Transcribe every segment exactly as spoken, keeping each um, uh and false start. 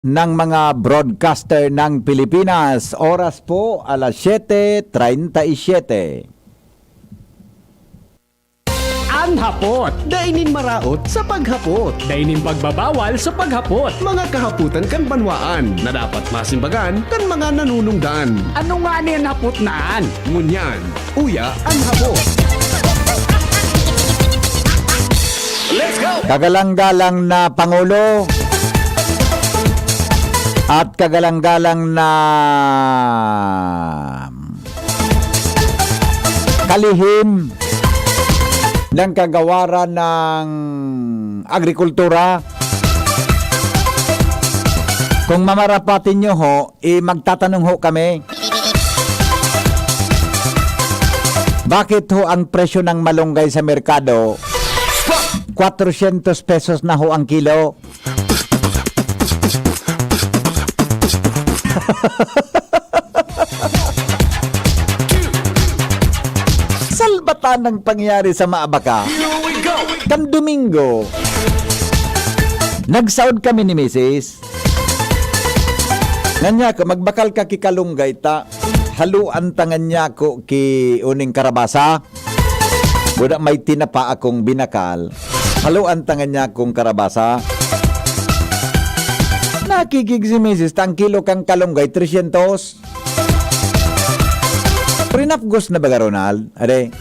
ng mga broadcaster ng Pilipinas. Oras po, alas siyete treinta y siete. An hapot, dai nin maraot sa paghapot. Dai nin pagbabawal sa paghapot. Mga kahapotan kan banwaan na dapat masimbagan kan mga nanunungdan. Ano ngani an hapot na an? Ngunyan, uya an hapot. Let's go! Kagalang-galang na Pangulo at kagalang-galang na kalihim ng kagawaran ng agrikultura. Kung mamarapatin nyo ho, eh, magtatanong ho kami. Bakit ho ang presyo ng malunggay sa merkado, kwatrocientos pesos na ho ang kilo? Salbatan ng pangyayari sa Maabaca. Kan Domingo, nagsaod kami ni misis. Nganyako, "Magbakal ka ki kalunggay ta. Haluan ta nganyako ki uning karabasa." Buda may tinapa akong binakal. Haluan ta nganyakong karabasa. Nakikig si misis ta ang kilo kang kalunggay, trescientos. Rinapgos na baga, Ronald? Are.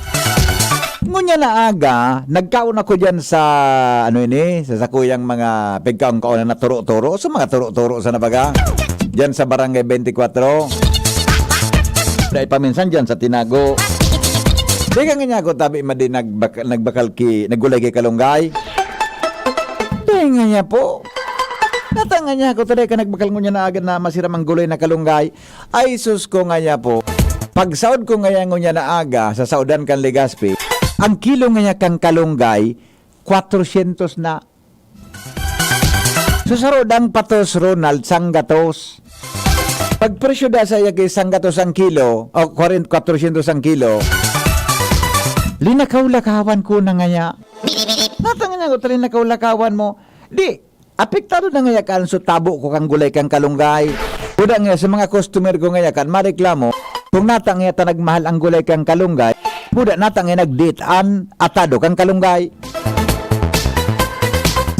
Ngunyan na aga, nagkaon ako dyan sa, ano ini, sa sakuyang mga pagkaon-kaonan na turo-turo. Sa mga turo-turo sa nabaga. Dyan sa Barangay twenty-four. Dahil paminsan dyan sa Tinago. Teka nga niya ako, tabi, madi, nagbak-, nagbakal ki, naggulay ki kalunggay. Dahil nga niya po. Natanga niya ako, taday ka nagbakal ngunyan na aga na masiram ang gulay na kalunggay. Ay, sus ko nga niya po. Pagsaod ko ngaya ngunyan na aga sa saodan kan Legazpi, ang kilo ngaya kang kalunggay, kwatrocientos na. Sa sarodang patos, Ronald, sanggatos. Pagpresyo da sa iya kay sanggatos ang kilo, o kwarenta, kwatrocientos ang kilo, linakaw-lakawan ko na ngaya. Natanga niya ako, talinakaw-lakawan mo. Di, apektado na ngaya kan so tabo ko kang gulay kang kalunggay. Buda ngaya sa mga customer ko ngaya kan mareklamo, kung nata ngaya ta nagmahal ang gulay kang kalunggay, buda nata ngaya nagdiit an atado kang kalunggay.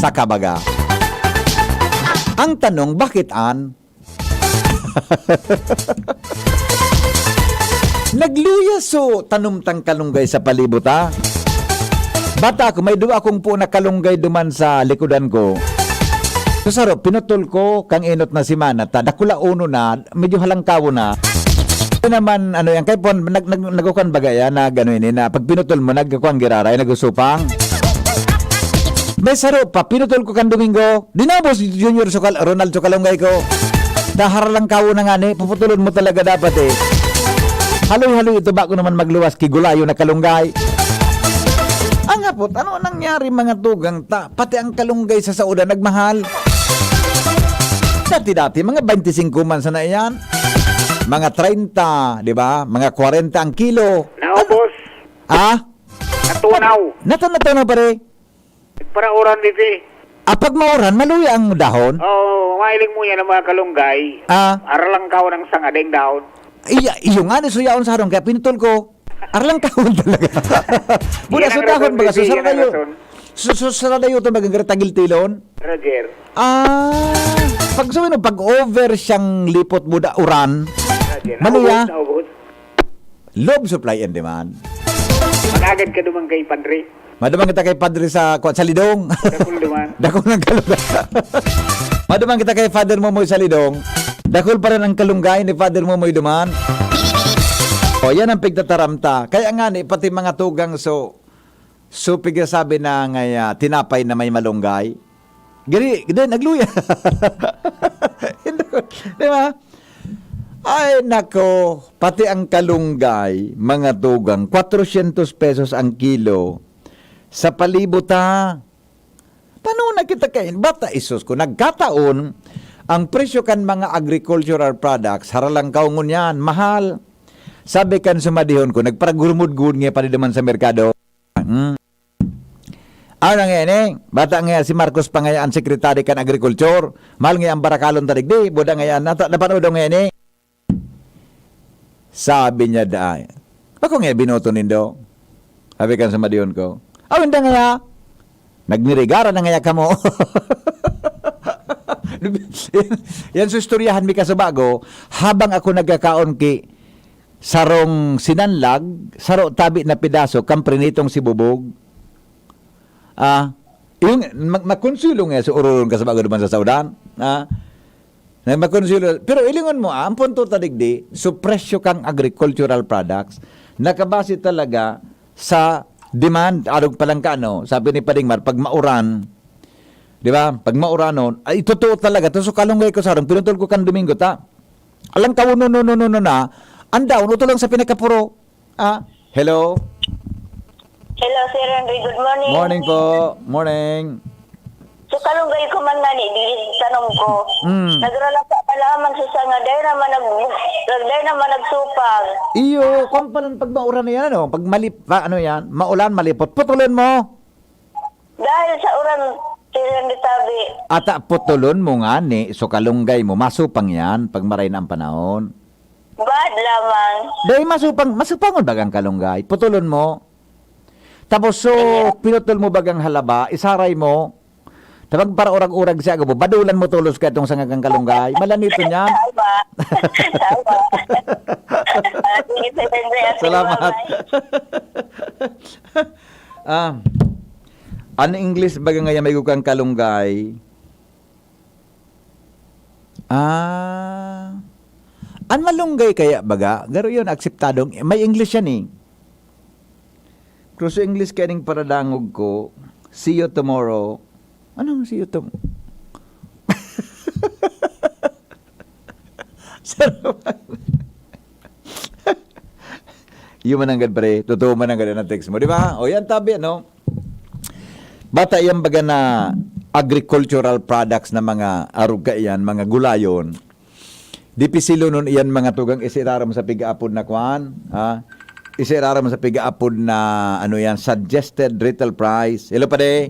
Saka baga. Ang tanong, bakit an? Nagluya so tanom tang kalunggay sa palibot, ha? Bata ako, may duwa akong puon na kalunggay duman sa likodan ko. Sa saro, pinutol ko kang enot na semana, ta dakula uno na, medyo halangkawo na. Ito naman, ano yan, kay pon, nag-, nag-, nagukan baga yan, na gano'n ini, na pag pinutol mo, nagkakuan giraray, nagusupang. May saro pa, pinutol ko kan Domingo. Dinabos Junior so kal-, Ronald so kalunggay ko. Dahar lang kawo na ngani, puputulon mo talaga dapat eh. Haloy-haloy ito, bako naman magluwas ki gulayo na kalunggay. Ang hapot, ano nangyari mga tugang ta? Pati ang kalunggay sa sauda nagmahal. Dati-dati, mga twenty-five man sana iyan. Mga treinta, di ba? Mga kwarenta ang kilo. Naubos. Ah? Natunaw. Natan-, natunaw, pare. Parauran dito eh. Ah, pag mauran, maluya ang dahon? Oo, mahiling mo yan ang mga kalunggay. Ah. Aralang kawan ang sanga, daing dahon. Iya, iyo nga, ni suyaon sa harong, kaya pinutol ko. Aralang kawan talaga. Muna Yan sa ang dahon, rason, baga, Ricky, susara yan ang tayo. rason. Su-, susara tayo ito, baga, tagil-tilon. Roger. Ah, pag suwin mo, pag over siyang lipot mo, da, uran, Roger. maluya. Naubos, naubos. Love, supply and demand. Managad ka duman kay Padre. Maduman kita kay Padre sa, kwa-, sa Lidong. Dakul duman. Dakul ng kalunggay. Maduman kita kay Father Momoy sa Lidong. Dakul pa rin ang kalunggay ni Father Momoy duman. O, yan ang pigtataram ta. Kaya nga ni, pati mga tugang so, so pigsasabi na nga, ah, tinapay na may malunggay. Gari, gari, nagluya. Di ba? Ay, nako, pati ang kalunggay, mga tugang, kwatrocientos pesos ang kilo. Sa palibot, ha? Paano na kita kain? Bata, isus ko, nagkataon, ang presyo kan mga agricultural products, haralangkaw ngunyan, mahal. Sabi kan sumadihon ko, nagparagurumod-gurumod nga pa rin naman sa merkado. Hmm. Ano nga ini? Bata nga si Marcos pa nga ang secretary kan agriculture. Mahal nga ang barakalon ta digdi. Buda nga yan. Nata-, napanood nga ini. Sabi niya, "Dai. Ako nga binoto nindo." Sabi kan sa madiyon ko. Aw, hindi nga ya. Nagnirigara na nga ya kamo. Yan sa istoryahan mi kasubago, habang ako nagkakaon ki sarong sinanlag, saro tabi na pedaso, kan prinitong sibubog. Ah, yung mag-, magkonsulo nga sa ururon ka sa bago naman sa saudan. Ah, na magkonsulo. Pero ilingon mo, ah, ang punto ta digdi, so presyo kang agricultural products, nakabase talaga sa demand, arog pa lang ka, ano, sabi ni Pading Mar, pag mauran, di ba? Pag mauranon, ay, totoo talaga. Tapos kalunggay ko sa harong, pinutol ko kan Domingo, ta. Alang ka, no, no, no, no, no, na, ang daon, uto lang sa pinakapuro. Ah, hello? Hello, Sir Henry. Good morning. Morning po. Morning. So, kalunggay ko man ngani, di tanom ko. Mm. Nagralasa ka lamang sa sanga, dahil naman nag-, dahil naman nagsupang. Iyo, kung palang pag mauran na yan, ano? Pag malip-, pa, ano yan? Maulan, malipot. Putulin mo. Dahil sa uran, Sir Henry Tabi. Ata, putulon mo ngani, so kalunggay mo, masupang yan pag maray na ang panahon. Bad lamang. Dahil masupang, masupangon bagang kalunggay, putulon mo. Tapos so, Sige. Pinutol mo bagang halaba, isaray mo. Tapos para urag-urag siya, gabo, badulan mo tulos ka itong sangagang kalunggay. Malaniton yan. Tama. Tama. Ah, sige, Sir Henry. Ah, sige, Salamat. Bye-bye. Ah, an English baga ngaya may gukang kalunggay. Ah. An malunggay kaya baga, garo yun, akseptadong, may English yan eh. Pero sa English kaya ning paradangog ko, "See you tomorrow." Anong "see you tom-"? Sa naman. Yun man nanggad, pre. Totoo man nanggad ang text mo, di ba? O yan, tabi, no? Bata yan baga na agricultural products na mga arog kaiyan, mga gulayon. Dipisilonon iyan mga tugang isirarom sa pigaapod na kwan, ha? Isirarom sa pigaapod na, ano yan, suggested retail price. Hello, pare.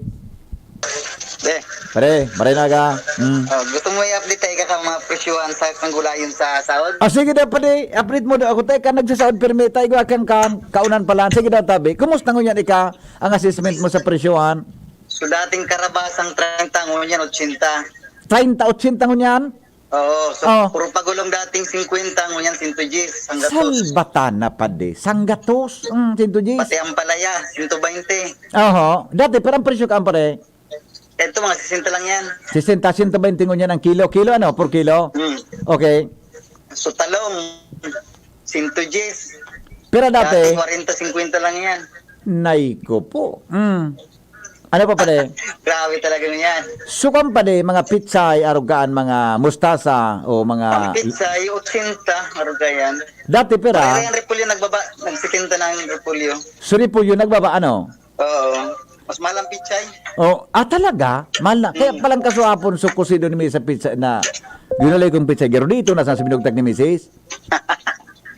De. Pare, maray na ka. Mm. Oh, gusto mo i-update tayo ka mga presyohan sa panggulayon sa sahod? Ah, sige daw, pare. Update mo daw ako. Tayo ka nagsasaod, pirmi. Tayo ka kang, kang kaunan pala. Sige daw, tabi. Kumusta ngunyan ika ang assessment mo sa presyohan? So, dating karabasang treinta, ngunyan otsenta. Treinta, otsenta ngunyan? Oo, so, Oh. puro pagulong dating singkwenta, ngunyan sinto dyes, sanggatos. Salbatan na, padi. Sanggatos? Mm, sinto dyes. Pati ang palaya, sinto baynte. Oho. Dati, pero ang presyo ka, pare? Ito, mga sesenta lang yan. Sesenta, sinto baynte ngunyan ang kilo. Kilo, ano? Per kilo? Hmm. Okay. So, talong, sinto dyes. Pero dati? Dati, kwarenta, singkwenta lang yan. Nay ko po. Mm. Ano pa, pare? Grabe talaga yan. Sukan pa di, mga pitsay, arugaan, mga mustasa, o mga Ang pitsay, otsenta, aruga yan. Dati pera? Pare, ang repolyo nagbaba, nagsitinda na ang repolyo. So, repolyo nagbaba, ano? Oo. Mas mahal ang pitsay. Oh, ah, talaga? Mahal na. Kaya Mm. palang kasuhapon, so, kusido ni Misa pizza na, ginulay kong pizza, gero dito, nasa sinugtak ni Misis.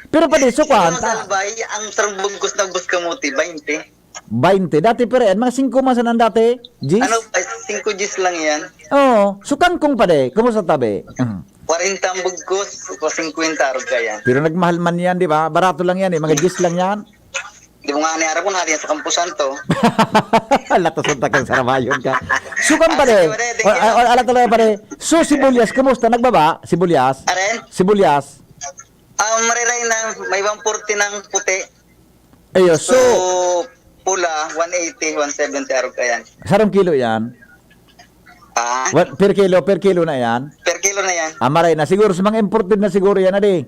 Pero pa di, so, Ito, kwan, Salbay, ang sarong bugkos na bus kamuti, baynte. Baynte. Dati, pero yan, mga singko man sana dati. Diyes? Ano, ay, singko diyes lang yan. Oo. So, kangkong pa di. Kumusta tabi? Mhm. Kwarenta ang bugkos, o singkwenta, arog ka yan. Pero nagmahal man yan, di ba? Barato lang yan eh. Mga diyes lang yan. Di mo nga niarap kung nari sa Campo Santo. Latos ang takang sarabayon ka. So, kan Ah, pa di. sige, pare, thank O, you. o, ala talaga, pare. So, sibuyas, kumusta? Nagbaba? Sibuyas? Aren? Sibuyas? Ah, mariray na, may one forty ng puti. Ayo, so, So, pula, one eighty, one seventy, arog ka yan. Sarong kilo yan? Ah, What, per kilo, per kilo na yan? Per kilo na yan. Ah, maray na. Siguro sa mga imported na siguro yan, adi.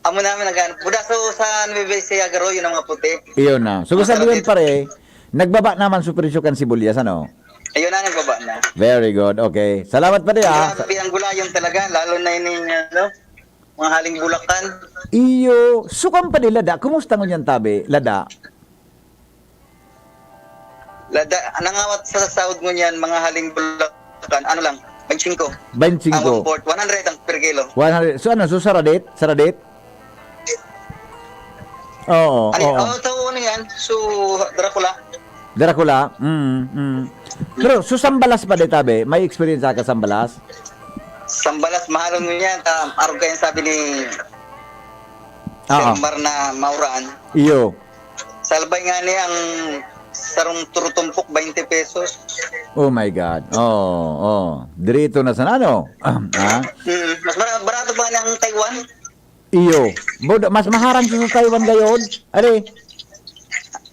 Amo namin nag-ano. Buda so sa Nueva Ecija, garo, yun ang mga puti. Iyon na. So, Ang sabi yun, sarap pare, nagbaba naman sa presyo kan sibuyas, ano? Ayun na, nagbaba na. Very good. Okay. Salamat, pare, ah. Grabe ang gulayan talaga, lalo na ining, ano, mga haling Bulacan. Iyo, sukan pa nila da. Kumusta ngunyan, tabi? Lada? Lada, nangawat sa sahod ngunyan, mga haling Bulacan, ano lang, baynte singko. Baynte singko. Ang one fourth, one hundred ang per kilo. One hundred. So ano, so saradit? Saradit? Oo, Ano, oo. oh, so ano yan? So, Dracula. Dracula? Mm, mm. Pero so, sa Zambales pa di tabi, may experience ka sa Zambales? Sa Zambales, mahalon mo yan. Ah, arog kayo sabi ni Oo. Sir Mar na Mauran. Iyo. Salbay nga ni ang sarong turutumpok, twenty pesos. Oh my God. Oo, oh. Dirito na sana, no? Ah? Mm, mas bara-, barato pa nga ni ang Taiwan. Iyo. Boda, mas maharang sa, sa Taiwan gayod. Ari.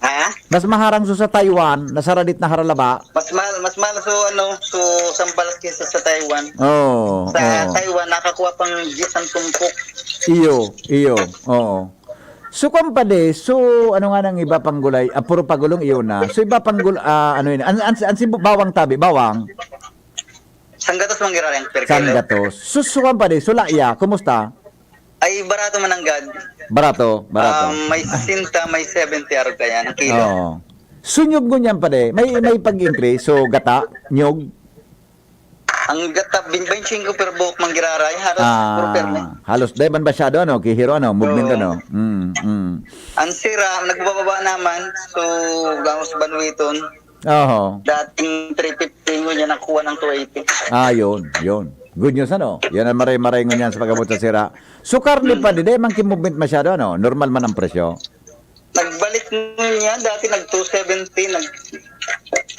Ha? Mas maharang sa, sa Taiwan, nasaradit na haralaba. Mas mahal, mas mahal so, ano, so Zambales kaysa sa Taiwan. Oo, Sa oo. Taiwan, nakakuha pang diyes ang tumpok. Iyo, iyo. Oo. So, kuwan pa di, so, ano nga nang iba pang gulay? Ah, puro pagulong iyo na. So, iba pang gul-, ah, ano yun? An, an, an, si bawang tabi, bawang? Sanggatos man giraray per kilo. Sanggatos. So, so, kuwan pa di, so, laya, kumusta? Ay, barato man ang gad. Barato, barato. Um, may sixty, may seventy arog kaya ang kilo. Oo. So, nyog ngunyan pa di, may, may pag-increase. So, gata, nyog. Ang gata, bin-, twenty-five per buok man giraray, halos Ah, puro perme. Halos, dahil man masyado, ano, kihiro, ano, movement, Oo. ano. Mm, mm. Ang sira, nagbababa naman, so, gamos banwiton. Oho. Dating three fifty, ngunyan nakuha ng two eighty. Ah, yun, yun. Good news, ano? Yan ang maray-maray ngunyan sa pag-abot sa sira. So, karne pa, di, di man ki-movement masyado, ano? Normal man ang presyo. Nagbalik ngunyan, dati nag two seventy, nag,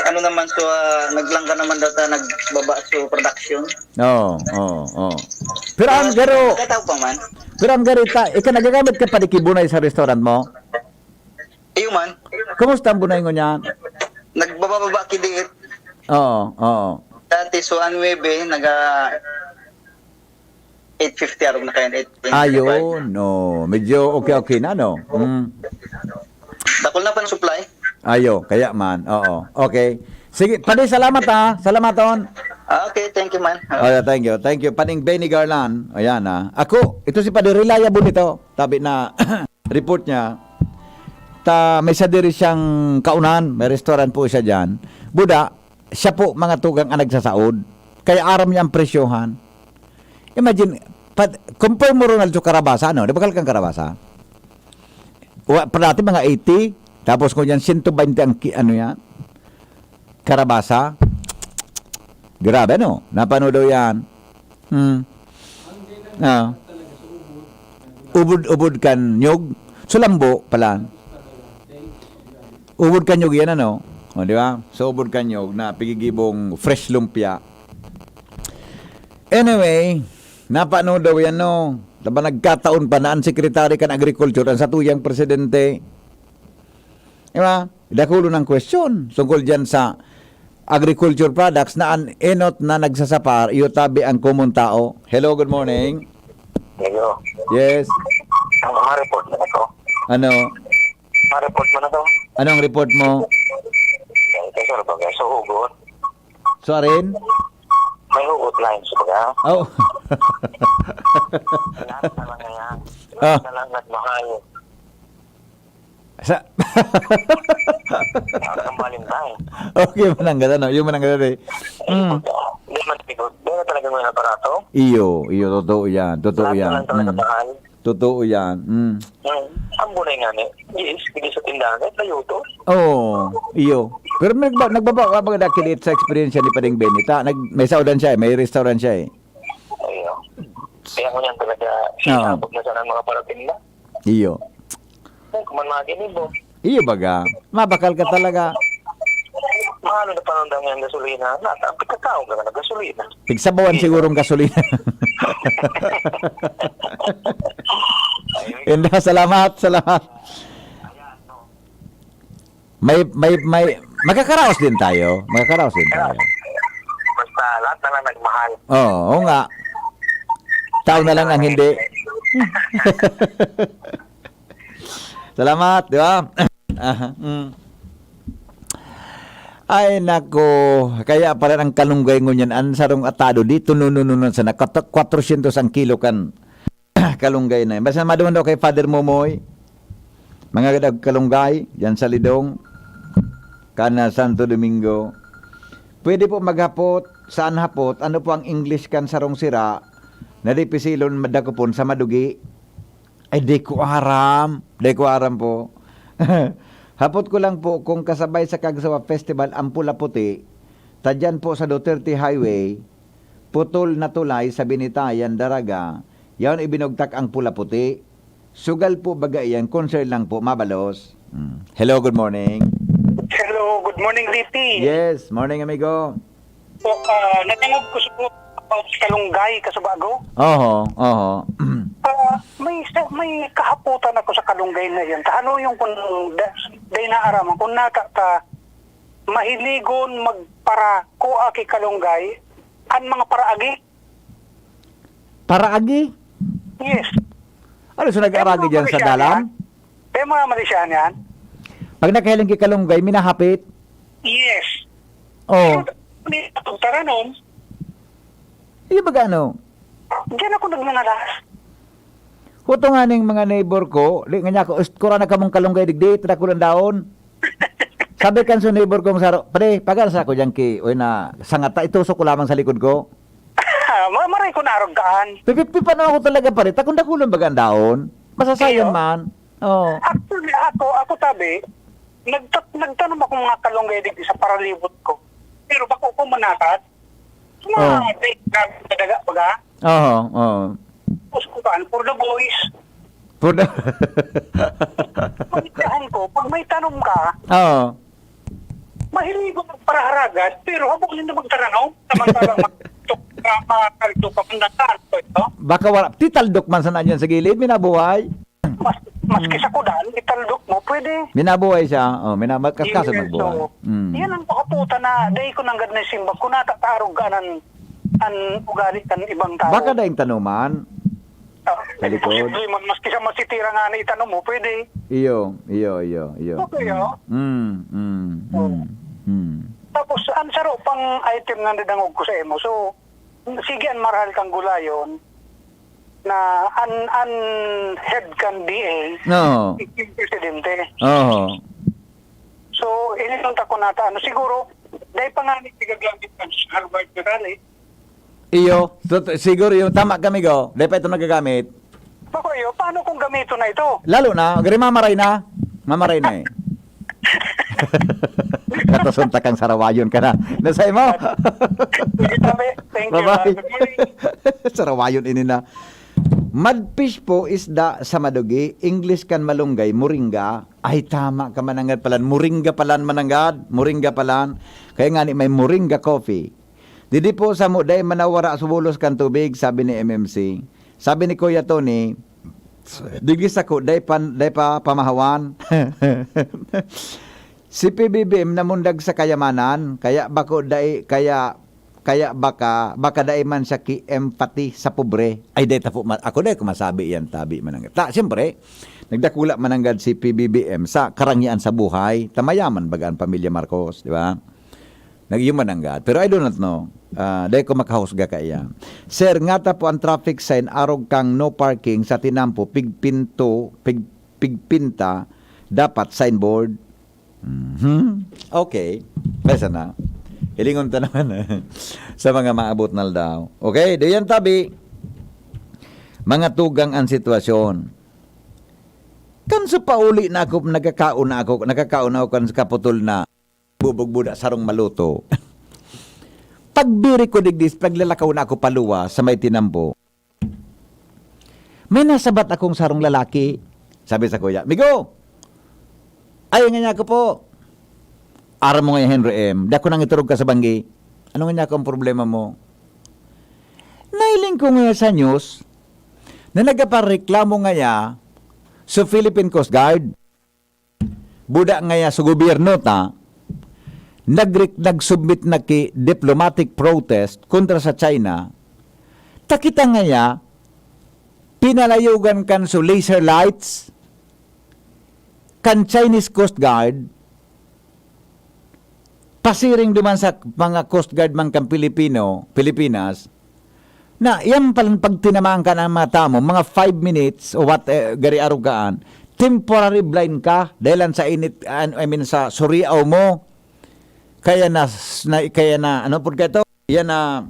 ano naman, so, ah, naglangka naman data, nagbaba, so, production. Oo, oo, oo. Pero ang garo, Nagkataw pa man. Pero ang garita, ika nagagamit ka pa di ki bunay sa restaurant mo? Iyo man. Kumusta ang bunay ngunyan? Nagbababa ki diit. Oo, oo. Dati, so, ang nuebe, naga eight fifty, arog na kaya eight twenty-five. Ayun, no. Medyo okay-okay na, no? Mm. Dakul na pa ang supply. Ayo, kaya man. Oo. Okay. Sige, Padi, salamat, ha. Salamaton. Ah, okay, thank you, man. Oh, yeah, thank you. Thank you. Pading Benny Garland. Ayan, ha. Ako, ito si Padi, reliable ito. Tabi na report niya, ta, may sadiri siyang kaunan, may restaurant po siya diyan. Buda, siya po, mga tugang, ang nagsasaod. Kaya aram niya ang presyohan. Imagine, pat-, compare mo, Ronald, sa karabasa, ano? Di ba, kalkang karabasa? Wa, parati mga eighty, tapos ngunyan, sento baynte ang ki-, ano yan? Karabasa. Grabe, no? Napano daw yan? Hmm. Ah. Ubod-ubod kan nyog. Sulambo pala. Ubod kan nyog yan, ano? O, di ba? So, ubod kan nyog na pigigibong fresh lumpia. Anyway, napano daw yan, no? Taba nagkataon pa na ang secretary kan agriculture, ang satuyang presidente. Di ba? Dakulon ang question tungkol dyan sa agriculture products na an enot na nagsasapar, iyo tabi ang komon tao. Hello, good morning. Hello. Yes. Ang ma-report na ako. Ano? Ma-report mo na to. Anong report mo? Ito, sir, bagay sa hugot. Sorry? May hugot na yun, sir, ha? Oh. Lahat na lang na yan. Ah. Lahat na lang nagmahal. Sa Ang Valentine. Okay, mananggad, ano? Yung mananggad, eh. Mm. Hindi man siguro. Hindi na talaga may aparato. Iyo, iyo, totoo yan. Totoo Lahat na yan. lang talaga Mm. mahal. Totoo yan. Mm. Mm. Ang bunay nga ni, yes, hindi sa tindahan, kahit layo to. Oo, iyo. Pero may nagba-, nagbaba-, baga dakil it sa experience ni Pading Benny. Ta, nag-, may saudan siya, eh, may restaurant siya, eh. Ayun. Kaya ngunyan talaga, Oo. sinabog na sana ang mga parating na. Iyo. Ay, kuman mga ginibo. Iyo baga. Mabakal ka talaga. Mahal na panandang yung gasolina. Nata, ang pagkatao ka na gasolina. Pigsabawan Iyo. sigurong gasolina. Ayun. Inda, salamat, salamat. May, may, may, magkakaraos din tayo. Magkakaraos din tayo. Basta lahat na lang nagmahal. Oo, oo nga. Tao na lang ang hindi. Salamat, di ba? Aha, mm. Ay, nako. Kaya pala ang kalunggay ngunyan, ang sarong atado dito, no, no, no, no, sa nakat-, kwatrosyentos ang kilo kan kalunggay na yun. Basta maduman daw kay Father Momoy, mga gadag kalunggay, dyan sa Lidong, kan Santo Domingo. Pwede po maghapot, saan hapot? Ano po ang English kan sarong sira na di pisilon madakopon sa madugi? Ay, di ko aram. Di ko aram po. Hapot ko lang po kung kasabay sa Kagsawa Festival ang pula-puti, ta dyan po sa Duterte Highway, putol na tulay sa Binitayan, Daraga, yaon ibinugtak ang pula-puti. Sugal po baga iyan, concern lang po, mabalos. Mm. Hello, good morning. Hello, good morning, V P. Yes, morning, amigo. So, ah, nadangog ko sa about sa Kalunggay, Kasubago. Oho, oho. Ah, may sa, may kahapotan ako sa Kalunggay na yan. Kahaluyon ko nung da, day naaraman kung nata ta mahiligon magparakua ki Kalunggay, an mga paraagi. Paraagi? Yes. Ano, so nag-aragi Kaya mga diyan sa Malaysian dalan? yan. Kaya mga Malaysian yan. Pag nakahiling ki Kalunggay, minahapit? Yes. Oh. Pero, ni atong taranom, Iyo baga ano? Diyan ako nagnanalas. Huto nga ning mga neighbor ko, di nga niya ako, "Est, kura na kamong Kalunggay digdi, tada ko lang daon." Sabi kan sa neighbor kong saro, "Pre, pagan sa ako diyan ki, oy na, sangata, itusok ko lamang sa likod ko." Ma-, maray ko narog kaan. Pipipipan ako talaga, pare. Takong dakulan baga ang daon. Masasayan Iyo. man. Oo. Actually, ako, ako tabi, nagtat-, nagtanom ako mga Kalunggay digdi sa paralibot ko. Pero bako ko manakat. Mga Oh. big na daga baga. Oo, oo. Tapos ko kaan, for the boys. For the Pagkahan ko, pag may tanom ka, Oo. mahilig ko magparaharagad, pero habo ninda magtaranom. Samantalang mag-, tuk-, ma-, makaldo pa kung nasaan ko ito. Baka wala. Titaldok man sana dyan sa gilid, minabuhay. Mas, maski sa kudan, italdok mo, pwede. Minabuhay siya. Oh, mina-, magkaskas Yes, magbuhay. so, Mm. yan ang kahapotan na, dai ko nanggad na simbag. Kung natatarog ka nan, an ugali kan ibang tao. Baka daing tanuman. Ah, Sa likod. imposible man, maski sa masitira nga na itanom mo, pwede. Iyo, iyo, iyo, iyo. Okay, oh. Mm, mm, Oo. mm, mm. Tapos, ang saro pang item na nadangog ko sa imo. So, sige, ang marahal kang gulayon na an, an head kan D A, No. yung presidente. Oo. So, ininunta ko nata, ano, siguro, dahil pa nga ni, gagamit ng Harvard na kali. Iyo, so, t-, siguro yung tama kami, go. Dahil pa ito nagagamit. Bako iyo, paano kung gamito na ito? Lalo na, gari mamaray na. Mamaray na eh. Katasunta kang sarawayon ka na. Nasay mo? Sige, tabi. Thank you, Bye-bye. ah. Good morning. Sarawayon ini na. Madfish po, isda sa madugi, English kan malunggay, moringa. Ay, tama ka, mananggad palan. Moringa palan, mananggad. Moringa palan. Kaya nga ni, may moringa coffee. Didi po sa mo, dai manawara sa bulos kan tubig, sabi ni M M C. Sabi ni Kuya Tony, digdi sako, dai pan, dai pa pamahawan. Si P B B M namundag sa kayamanan, kaya bako dai, kaya, kaya baka, baka dai man siya ki-empathy sa pobre. Ay, dai ta po ma-, ako dai ko masabi yan, tabi mananggad. Ta, siyempre, nagdakula mananggad si P B B M sa karangyaan sa buhay. Ta mayaman baga an pamilya Marcos, di ba? Nag-, yun mananggad. Pero I do not know. Ah, dai ko makahusga kaiyan. Sir, ngata po ang traffic sign, arog kang no parking sa tinampo, pigpinto, pig-, pigpinta, dapat signboard. Mhm. Okay. Pwede na. Hilingon ta naman sa mga maabot na aldaw. Okay, dayan tabi. Mga tugang ang sitwasyon. Kan sa pauli na ako, nagkakaon na ako, nagkakaon na ako kan sa kaputol na bubugbuda sarong maluto. Pagbiri ko digdi, paglalakaw na ako paluwas sa may tinampo. May nasabat akong sarong lalaki. Sabi sa kuya, "Migo!" "Ay, nga niya ako po." "Aram mo nga, Henry M, dako nang iturog ka sa banggi. Ano nga niya ako ang problema mo?" Nailing ko nga sa news na nagapareklamo nga niya sa Philippine Coast Guard. Buda ngaya sa gobyerno ta, nagre-, nag-submit na ki diplomatic protest kontra sa China. Ta kita ngaya, pinalayugan kan so laser lights, kan Chinese Coast Guard, pasiring duman sa mga Coast Guard man kan Pilipino, Pilipinas, na yan palang pagtinamaan ka ng mga tamo, mga five minutes o what, eh, gari arugaan, temporary blind ka dahil lang sa init, an-, I mean, sa suriaw mo. Kaya na, na, kaya na, ano po ka ito? Yan na,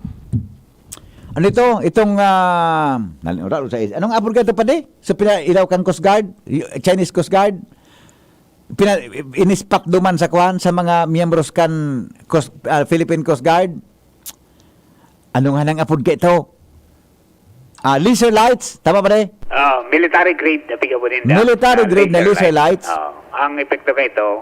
ano ito? Itong, ah, nal-, wala ko sa is-, anong apod ka ito, padi? Sa pinailaw kang Coast Guard? Y-, Chinese Coast Guard? pina-, inispat duman sa kwan, sa mga miyembros kan Coast, ah, Philippine Coast Guard. Ano nga nang apod ka ito? Ah, laser lights, tama ba, de? Ah, military grade na pigawan ninda. Military Ah, grade na laser laser lights. lights. Ah, ang epekto ka ito,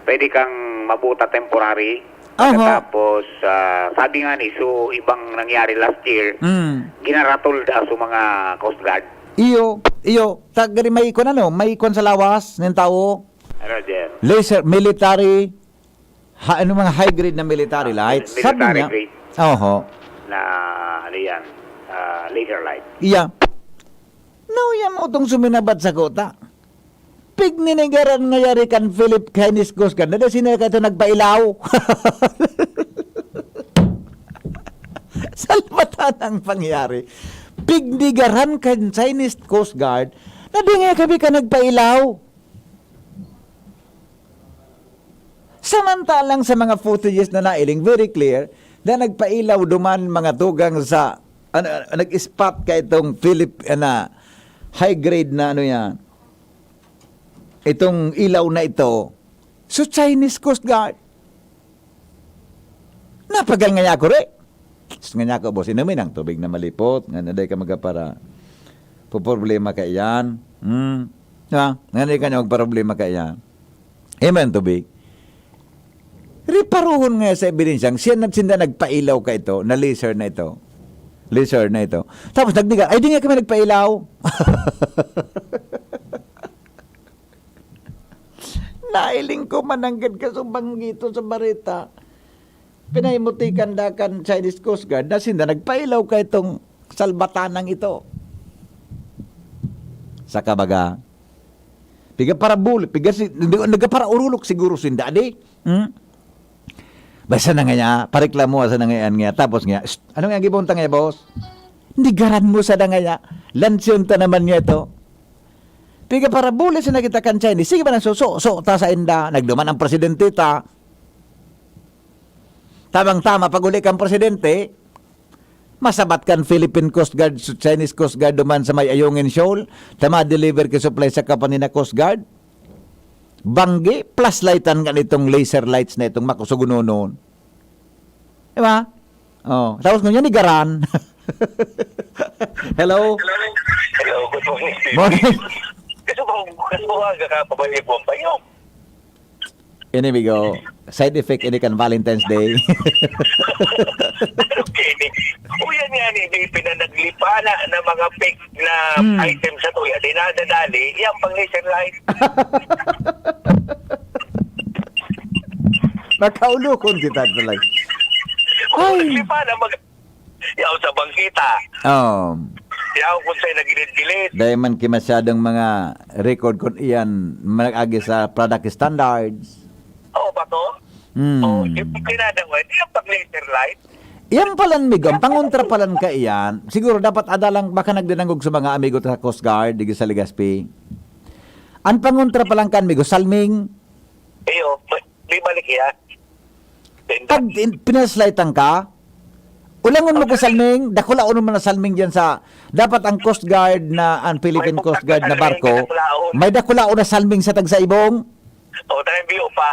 pwede kang mabuta temporary. Oho. Pagkatapos, ah, sabi nga ni, so, ibang nangyari last year, Mm. ginaratol da sa mga Coast Guard. Iyo, iyo. Tagari may ikon ano, may ikon sa lawas ng tao. Ano, Jer? Laser, military, ha, ano, mga high grade na military Ah, lights. mil-, Sabi military niya, grade. Oho. Na, ano yan, ah, laser light. Iya. No, yan mo itong suminabat sa kota. Pigninigaran nga yari kan Philip Chinese Coast Guard. Dada sino ka ito nagpailaw? Salbatan ang pangyari. Pignigaran kan Chinese Coast Guard na di nga kami ka nagpailaw. Samantalang sa mga footages na nailing, very clear, na nagpailaw duman mga tugang sa, ano, nag-spot ka itong Philip, na high grade na ano yan, itong ilaw na ito. So, Chinese Coast Guard. Napagal nga ako, re. Gusto nga niya ako, boss, inumin ang tubig na malipot. Nga na ka magapara. Problema ka iyan. Hmm. Ha? Nga na ka niya magproblema ka iyan. Amen, tubig. Riparuhon nga sa ebidensyang siya nagsinda nagpailaw ka ito, na laser na ito. Laser na ito. Tapos nagdiga, ay di nga kami nagpailaw. Nailing ko mananggad ka sa banggito sa bareta. Pinahimutikan da kan Chinese Coast Guard na sinda nagpailaw ka itong salbatanang ito. Sa kabaga, piga parabul, piga si, hindi, nagkaparaurulok siguro sinda, di? Hmm? Basta na nga niya, pareklamo sa na ngayon niya. Tapos nga, "Shh, ano nga gibon ta nga, boss?" Nigaran mo sa na nga niya. Lansyon ta naman niya ito. Piga parabuli sa nakita kan Chinese. Sige ba na suso? So, ta sa inda. Nagduman ang presidente ta. Tamang-tama, pag uli kang presidente, masabat kan Philippine Coast Guard, Chinese Coast Guard duman sa may Ayungin Shoal, ta ma-deliver ki supply sa kapanina Coast Guard. Banggi, flashlightan kan itong laser lights na itong makusugunonon. Di ba? Oh, tapos ngunyan ni Garan. Hello? Hello, good morning, Steve. Morning. Gusto ko, gusto ko aga ka, pabalik mo ang payo. Ini, migo, side effect ini kan Valentine's Day. Okay, ni. Uyan nga ni, may pinanaglipana na mga fake na Hmm. item sa tuya. Di nadadali, yan pang laser light. Nakaulukon kita tuloy. Ay. Naglipana, mag-, yaw sa bangkita. Um, Yaw kung sa'yo nagilid-gilid. Dahil man ki masyadong mga record kun iyan, mag-agi sa product standards. Oo ba to? Hmm. Oo, yung pinadaway, yung pag laser light. Yan palan, migo. Ang pangontra palan ka iyan, siguro dapat adalang baka nagdinangog sa mga amigo sa Coast Guard, digi sa Legazpi. Ang pangontra palan ka, migo, salming. Iyo, may, may balik iya. Pag in, pinaslightan ka, ulangon mo ka salming, dakulaon mo na salming dyan sa, dapat ang Coast Guard na, ang Philippine May Coast Guard na bugtak na salming, barko, dakulaon. May dakulaon na salming sa tagsaibong. O, tayo biyo pa.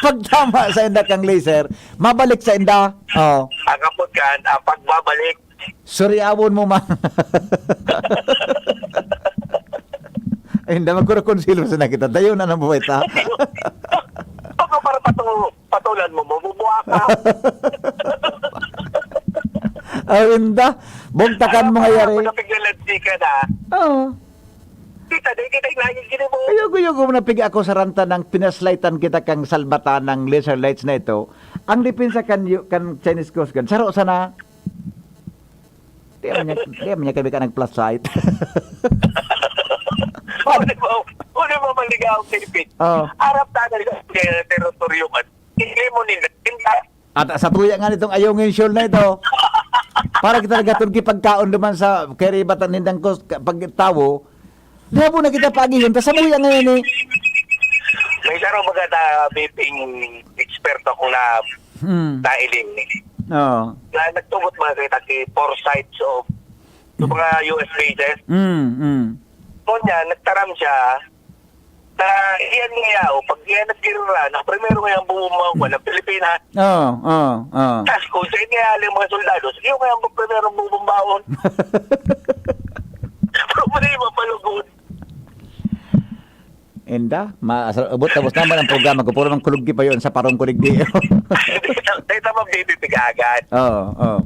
Pag tama sa inda kang laser, mabalik sa inda. Oh. Ang kapot kan, ang pagbabalik. Sorry, awon mo man. Ay, hindi, magkurakonsilo sa nakita. Dayo na nang buhay ta. Baka para patu-, patulan mo, mabubuha ka. Ay, hindi. Bugtakan mo nga yari. Ano, pinapiglalansi ka na. Oo. Kita, di kita yung nagigili mo. Ayoko, ayoko mo na pig-ako sa ranta ng pinaslightan kita kang salbatan ng laser lights na ito. Ang depensa kan, kan Chinese Coast Guard, saro sana. Di man niya, di man niya kami ka nag-plus sight. Ano mo, ano mo maligaw, Philippines? Oo. Arap na nila sa teritoryo man. Hindi mo nila, hindi. At sa tuya nga nitong Ayungin Shoal na ito, para kita naghatod ki pagkaon duman sa kay ribatan nindang kos-, pagtawo, di habo na kita paagihon, ta sa buya ngayon eh. May saro baga ta, Biping, eksperto akong na, Hmm. nailing. Oo. Na nagtugot mga kita ki four sides of, yung mga U S bases. Hmm, hmm. Kunya, nagtaram siya na iyan nga yao, pag iyan nagkirura, ang primero nga yung bumumbaw ko, ng Pilipinas. Oo, oo, oo. Tas kung sa inyo yung mga soldados, iyo nga yung primero bumumbaon. Problema pa lugod. Inda, ma asal- abot tapos naman ang programa ko, puro mang kulog pa yon sa parong kuligdi. Dito mo bibibigagan. Oo, oo.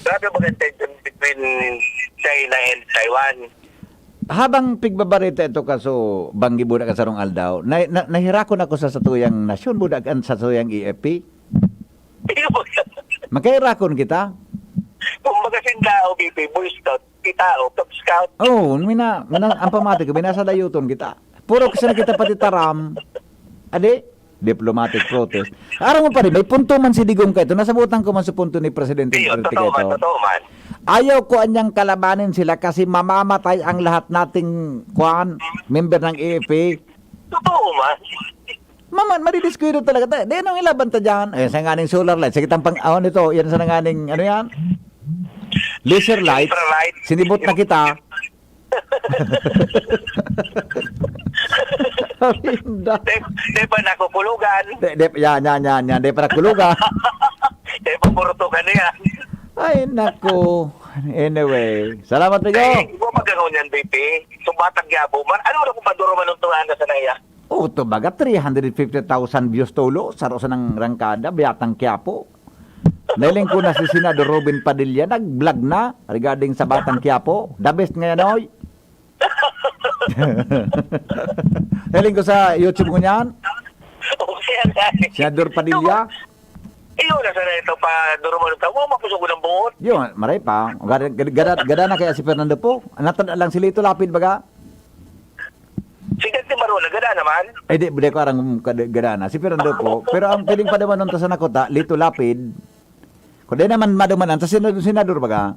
Grabe ba ang tension between China and Taiwan? Habang pigbabarita ito kaso banggi budak kan sarong aldaw, na, na, nahirakon ako sa satuyang nasyon, budak kan satuyang E F P. Iyo ba? Magkahirakon kita. Kung magasin tao, B P, Boy Scout, kita o, Cub Scout. Oh, mina, mina, ang pamati ko, minasadayoton kita. Puro kasi na kita pati taram. Adi, diplomatic protest. Araw mo pa rin, may punto man si Digong kaito. Nasabutan ko man sa punto ni Presidente Iyo, Duterte totoo man, kaito. totoo man. Ayaw ko anyang kalabanin sila kasi mamamatay ang lahat nating kuan, member ng E F P. Totoo man. Maman, madidiskuido talaga tayo. Di, anong ilaban ta dyan? Eh, sa nganing solar light. Sige, tampang, oh, nito, yan sa nanganing, ano yan? Laser light. Infrared. Sinibot na kita. Sabi, "Inda." Di, di ba nakukulugan? Di, di, yan, yan, yan, yan. Di pa nakulugan. Di ba purutukan na yan? Ay, naku. Anyway. Salamat, Tigo. Eh, di ba magkakaon yan, B P? Subatag yabo man. Ano na kung paduro man ang tunga na sa naiya? Oh, to baga, three hundred fifty thousand views tolo, saro sa nang rangkada, Biyatang Quiapo. Nailing ko na si Senador Robin Padilla, nag-vlog na regarding sa Batang Quiapo. The best ngayon, oy. Nailing ko sa YouTube ko niyan, Okay, ang gani. Senador Padilla. Iyo na sana ito pa duro man ang tawo, mapusog ng buot. Yun, maray pa. Gada, gada, gada na kaya si Fernando po. Natada lang si Lito Lapid, baga. Si Dante Marola, gada naman. Eh, di, di ko arang kada- gada na. Si Fernando po. Pero ang pwedeng padawanon ta sa nakuta, Lito Lapid. Kung di naman madumanan, sa senador, senador, baga.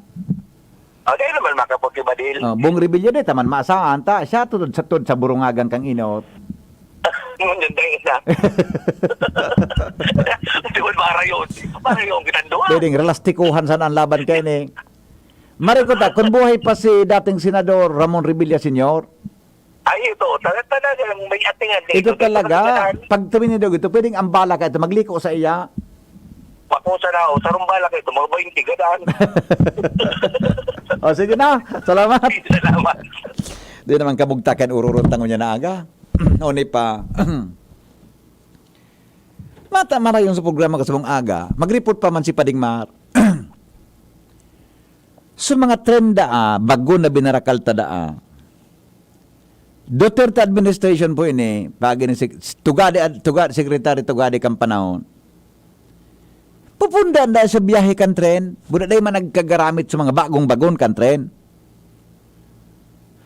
O, di naman makaputi badil. Oh, Bong Revilla, di, taman maasaan ta. Siya, tutod sa, tutod sa burungagan kang inot. Ngunyan dahil na. Di ba, para yun? Para yun, kitang duwa. Pwedeng relastikuhan sana ang laban kayo ni. Marikuta, kung buhay pa si dating Senador Ramon Revilla Senior, Ay, ito, talaga, talagang may atingan. ito talaga, pag tuminidog ito, pwedeng ang bala ka ito, magliko sa iya. Pakusa na ako, sarong bala ka ito, mga bainti, gadaan. O, sige na. Salamat. Salamat. Di naman kabugtakan, ururuntangon niya na aga. O, ni pa. Mata marayon sa programa ko sa mong aga, mag-report pa man si Pading Mar. Sa mga trend daa, bago na binarakal ta daa. Duterte administration po ini, pag ini si Tugade, Tugade, Secretary Tugade kan panahon. Pupundan da sa biyahe kan tren, buda day man nagkagaramit sa mga bagong bagon kan tren.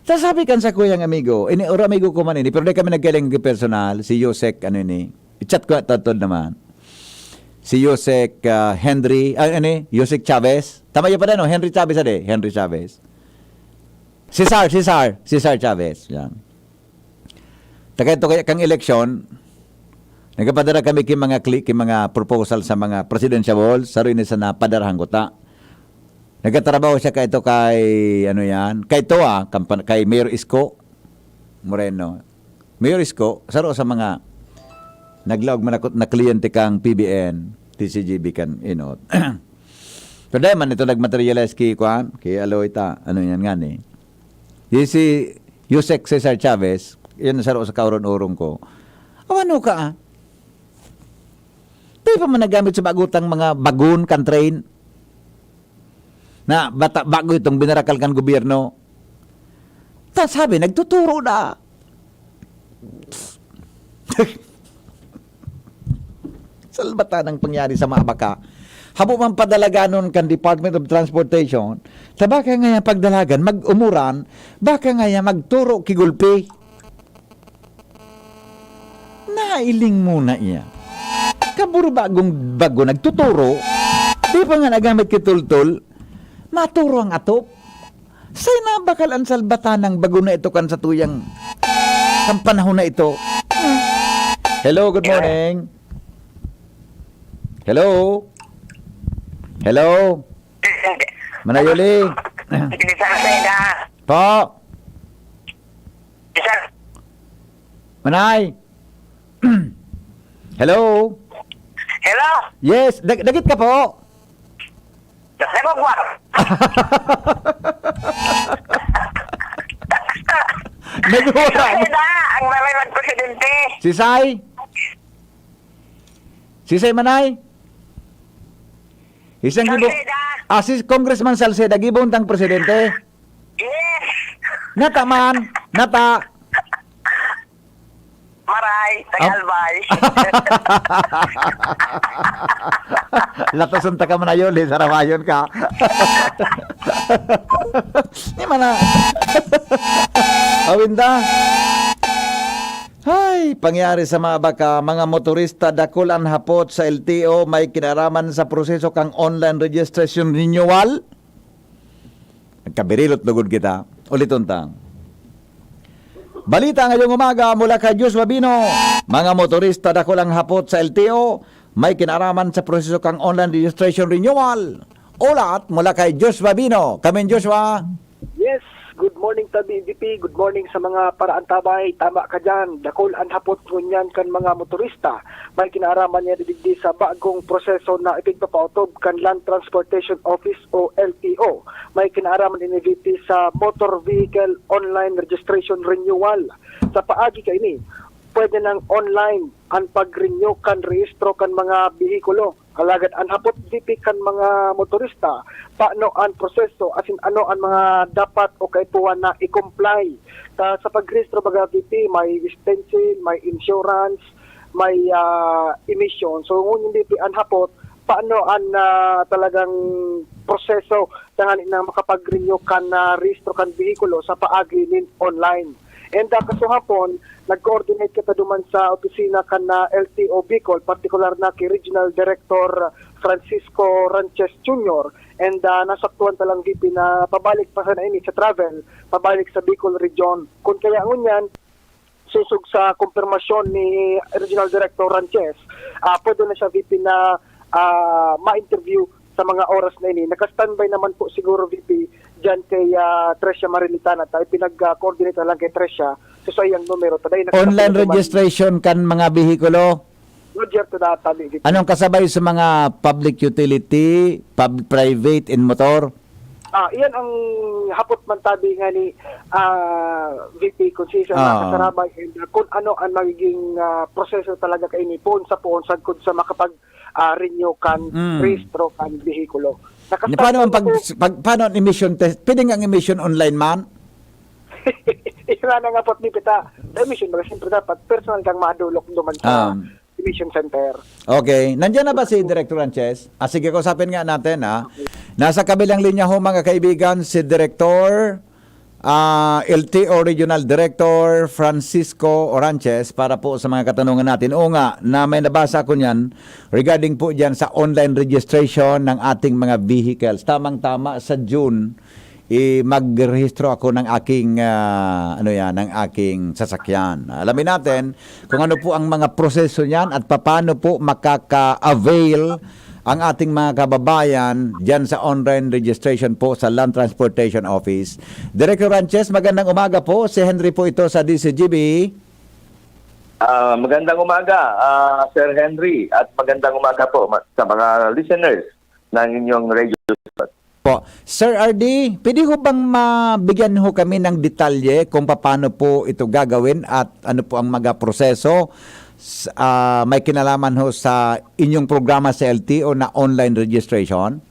Ta sabi kan sa kuyang amigo, ini or amigo ko man ini, pero di kami nagkahiling personal, si Yosek, ano ini, i-chat ko tatod naman. Si Yosek ah, Henry, ay, ano eh, Yosek Chavez. Tama yun pa rin, no? Henry Chavez, ade? Henry Chavez. Cesar, Cesar, Cesar Chavez. Yan. Takay to kaya kang eleksyon, nagpapadara kami ki mga kli, ki mga proposal sa mga presidential halls, saro ini sa napadarahan ko ta. Nagkatrabaho siya kay ito kay, ano yan, kay ito ah, kampan- kay Mayor Isko Moreno. Mayor Isko, saro sa mga naglaog manakot na kliyente kang P B N, T C G B kan inot. So, dahil man ito nagmaterialize ki, kuan, ki Aloy ta, ano yan nga ni. Di si Yusek Cesar Chavez, yan saro sa kauron-urong ko. Awan ka ah. Di pa man nagamit sa bagutang mga bagon kan train. Na bata, bago itong binarakal kan gobyerno. Ta sabi, nagtuturo na. Salbatan ang pangyari sa mga baka. Habo man padalaganon kan Department of Transportation, ta baka nga yan pagdalagan, mag-umuran, baka nga yan magturo kigulpi. Nailing muna iya. Kaburo bagong bago nagtuturo, di pa nga nagamit kitultol, maturo ang atop. Say nabakal ang salbatan ng bago na ito kan sa tuyang kan panahon na ito. Hello, good morning. Hello? Hello? Manayuli? Hindi sa akin, ah. Po? Manay. Hello? Hello? Yes, dag- dagit ka po? Nagwawar. Nagwawar. Salceda, ang balay ng presidente. Si Sai? Si Sai Manay? Isang gibo... Salceda. Ah, si Congressman Salceda, gibong tang presidente. Yes. Nata man, nata. Maray, tagalbay. Latason ta ka man ayon, eh, sarawayon ka. Ni mana. Awinda. Hay, pangyari sa mga baka, mga motorista, dakul an hapot sa L T O, may kinaraman sa proseso kang online registration renewal. Nagkabirilot lugod kita. Uliton ta. Balita ngayong umaga mula kay Joshua Bino. Mga motorista, dakul ang hapot sa L T O, may kinaraman sa proseso kang online registration renewal. Ulat mula kay Joshua Bino. Kamin, Joshua. Yes, good morning, Tabi V P. Good morning sa mga paraantabay. Tama ka dyan. Dakul an hapot ngunyan kan mga motorista. May kinaaraman niya digdi sa bagong proseso na ipigpapaotob kan Land Transportation Office o L T O. May kinaaraman ini V P sa Motor Vehicle Online Registration Renewal. Sa paagi kaini, pwede nang online an pag-renew kan rehistro kan mga behikulo. Alagad an hapot V P kan mga motorista, paano an proseso, asin ano an mga dapat o kaipuhan na i-comply. Sa, sa pagrehistro baga V P, may stencil, may insurance, may ah, emission. So ngunyan V P an hapot, paano an ah, talagang proseso tanganing makapag-renew kan ah, rehistro kan behikulo sa paagi nin online. And ah, kasuhapon, nag-coordinate kita duman sa opisina kan ah, L T O Bicol, partikular na ki Regional Director Francisco Ranches Junior. And ah, nasaktuhan ta lang V P na pabalik pa sana ini sa travel, pabalik sa Bicol Region. Kung kaya ngunyan, sosog sa kumpirmasyon ni Regional Director Ranches, ah, pwede na siya V P na ah, ma-interview sa mga oras na ini. Naka-standby naman po siguro V P dyan kay ah, Tricia Marilitana. Tayo pinag-coordinate na lang kay Tricia. So sa iyang numero, taday na Online registration kan mga behikulo. Roger to data, V P. Anong kasabay sa mga public utility, pub- private and motor? Ah, iyan ang hapot man tabi nga ni ah, V P kung sino Ah. nakasarabay and uh, kung ano ang magiging ah, proseso talaga kaini poon sa poon sagkod sa makapag ah, renew kan Mm. rehistro kan behikulo. Ni paano ang pag, pag paano ang emission test? Pwede nga ang emission online man? Ira na nga pot ni pita. Emission baga siyempre dapat personal kang madulok duman sa Um, emission center. Okay. Nandiyan na ba si Director Ranches? Ah, sige, kausapin nga natin, ha. Nasa kabilang linya ho, mga kaibigan, si Director ah, L T O Regional Director Francisco Oranches para po sa mga katanungan natin. Oo nga, na may nabasa ako niyan regarding po diyan sa online registration ng ating mga vehicles. Tamang-tama sa June, eh, magrehistro ako ng aking ah, ano yan, ng aking sasakyan. Alamin natin kung ano po ang mga proseso niyan at paano po makaka-avail ang ating mga kababayan diyan sa online registration po sa Land Transportation Office. Director Ranches, magandang umaga po. Si Henry po ito sa D C G B. Ah, magandang umaga, ah, Sir Henry, at magandang umaga po ma- sa mga listeners ng inyong radio. Po. Sir R D, pwede ho bang mabigyan ho kami ng detalye kung paano po ito gagawin at ano po ang mga proseso? S- ah, may kinalaman ho sa inyong programa sa L T O na online registration?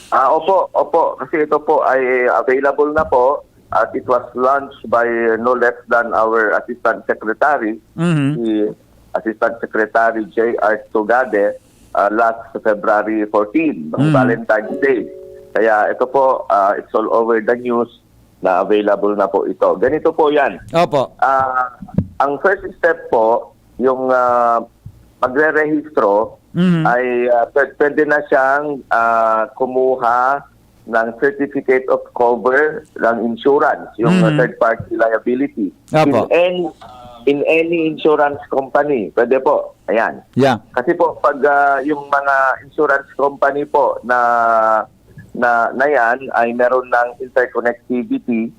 Ah, opo, opo, kasi ito po ay available na po at it was launched by no less than our Assistant Secretary, Mhm. si Assistant Secretary J R Tugade, ah, last February fourteen, ng Mm. Valentine's Day. Kaya ito po, ah, it's all over the news na available na po ito. Ganito po yan. Opo. Ah, ang first step po, yung ah, magre-rehistro, Mhm. ay ah, pwed- pwede na siyang ah, kumuha ng certificate of cover ng insurance, yung Mhm. ah, third party liability. Apo. In any, in any insurance company, pwede po. Ayan. Yeah. Kasi po, pag ah, yung mga insurance company po na na, na yan ay meron ng interconnectivity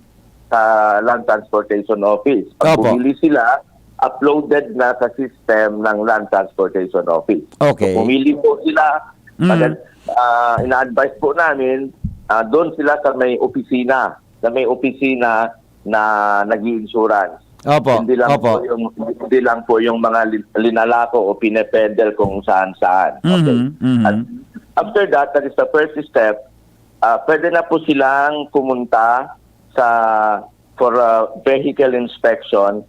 sa Land Transportation Office. Pag Opo. bumili sila, uploaded na sa system ng Land Transportation Office. Okay. So, pumili po sila, Mm. pag, ah, ina-advise po namin, ah, doon sila sa may opisina, sa may opisina na nag-i-insurance. Opo, Hindi lang opo. po yung hindi lang po yung mga lin- linalako o pinepedel kung saan-saan. Okay. Mhm, mhm. At after that, that is the first step. Ah, pwede na po silang pumunta sa for uh, vehicle inspection.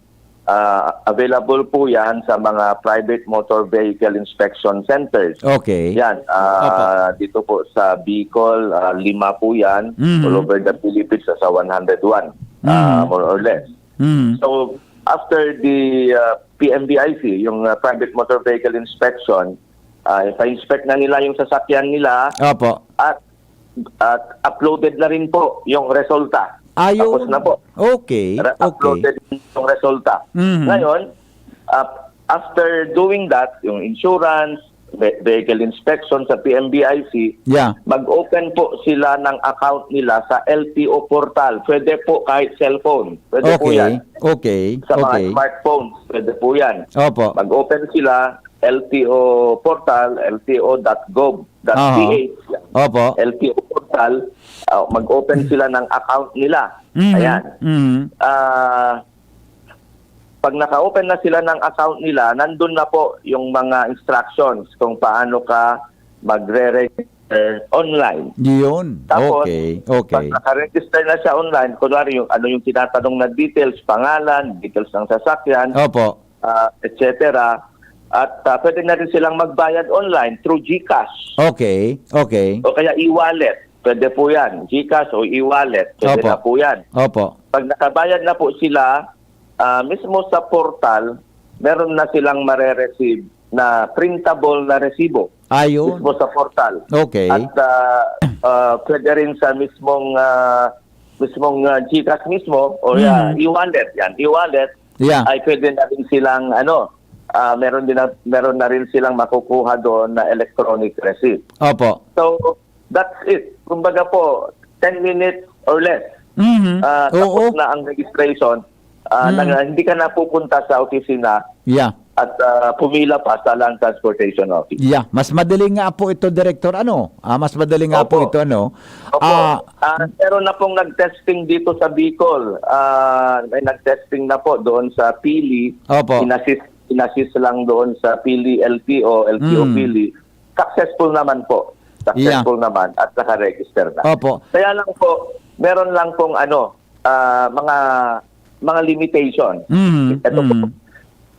Ah, available po 'yan sa mga private motor vehicle inspection centers. Okay. Yan, ah, dito po sa Bicol, ah, lima po 'yan. Mhm. All over the Philippines, sa one hundred one, ah, Mhm. more or less. Mhm. So, after the uh, P M V I C, yung uh, Private Motor Vehicle Inspection, uh, ipa-inspect na nila yung sasakyan nila Opo. at at uploaded na rin po yung resulta. Ayun. Tapos na po. Okay. Re- Okay. Uploaded yung resulta. Mhm. Ngayon, uh, after doing that, yung insurance, ve- vehicle inspection sa P M V I C, Yeah. mag-open po sila ng account nila sa L T O portal. Pwede po kahit cellphone. Pwede po Okay. yan. Okay. Sa mga Okay. smartphones, pwede po yan. Opo. Mag-open sila, L T O portal, L T O dot gov dot P H. Aha. Opo. L T O portal, uh, mag-open sila ng account nila. Mhm. Ayan. Mhm. Ah, pag naka-open na sila ng account nila, nandun na po yung mga instructions kung paano ka magre-register online. Yun. Tapos, Okay. pag Okay. naka-register na siya online, kunwari yung ano yung tinatanong na details, pangalan, details ng sasakyan, Opo. ah, et cetera. At ah, pwede na rin silang magbayad online through GCash Okay. Okay. o kaya e-wallet. Pwede po yan. GCash o e-wallet. Pwede Opo. na po yan. Opo. Pag nakabayad na po sila, ah, mismo sa portal, meron na silang mare-receive na printable na resibo Ayun. mismo sa portal. Okay. At ah, ah, pwede rin sa mismong ah, mismong ah, GCash mismo o ah, Mhm. e-wallet yan. E-wallet Yeah. ay pwede na rin silang ano, ah, meron din na, meron na rin silang makukuha doon na electronic receipt. Opo. So, that's it. Kumbaga po, ten minutes or less. Mhm. Ah, Oo. tapos na ang registration. Ah, Mm. nang- hindi ka na pupunta sa opisina Yeah. at ah, pumila pa sa Land Transportation Office. Yeah, mas madali nga po ito, Director, ano? Ah, mas madali nga po Opo. ito, ano? Opo. Ah, Ah, meron na pong nag-testing dito sa Bicol. Ah, may nag-testing na po doon sa Pili. Opo. Inassist, inassist lang doon sa Pili L T O, L T O Mm. Pili. Successful naman po. Successful naman at naka-register na. Opo. Kaya lang po, meron lang pong ano, ah, mga mga limitation. Mm, Ito po. mm.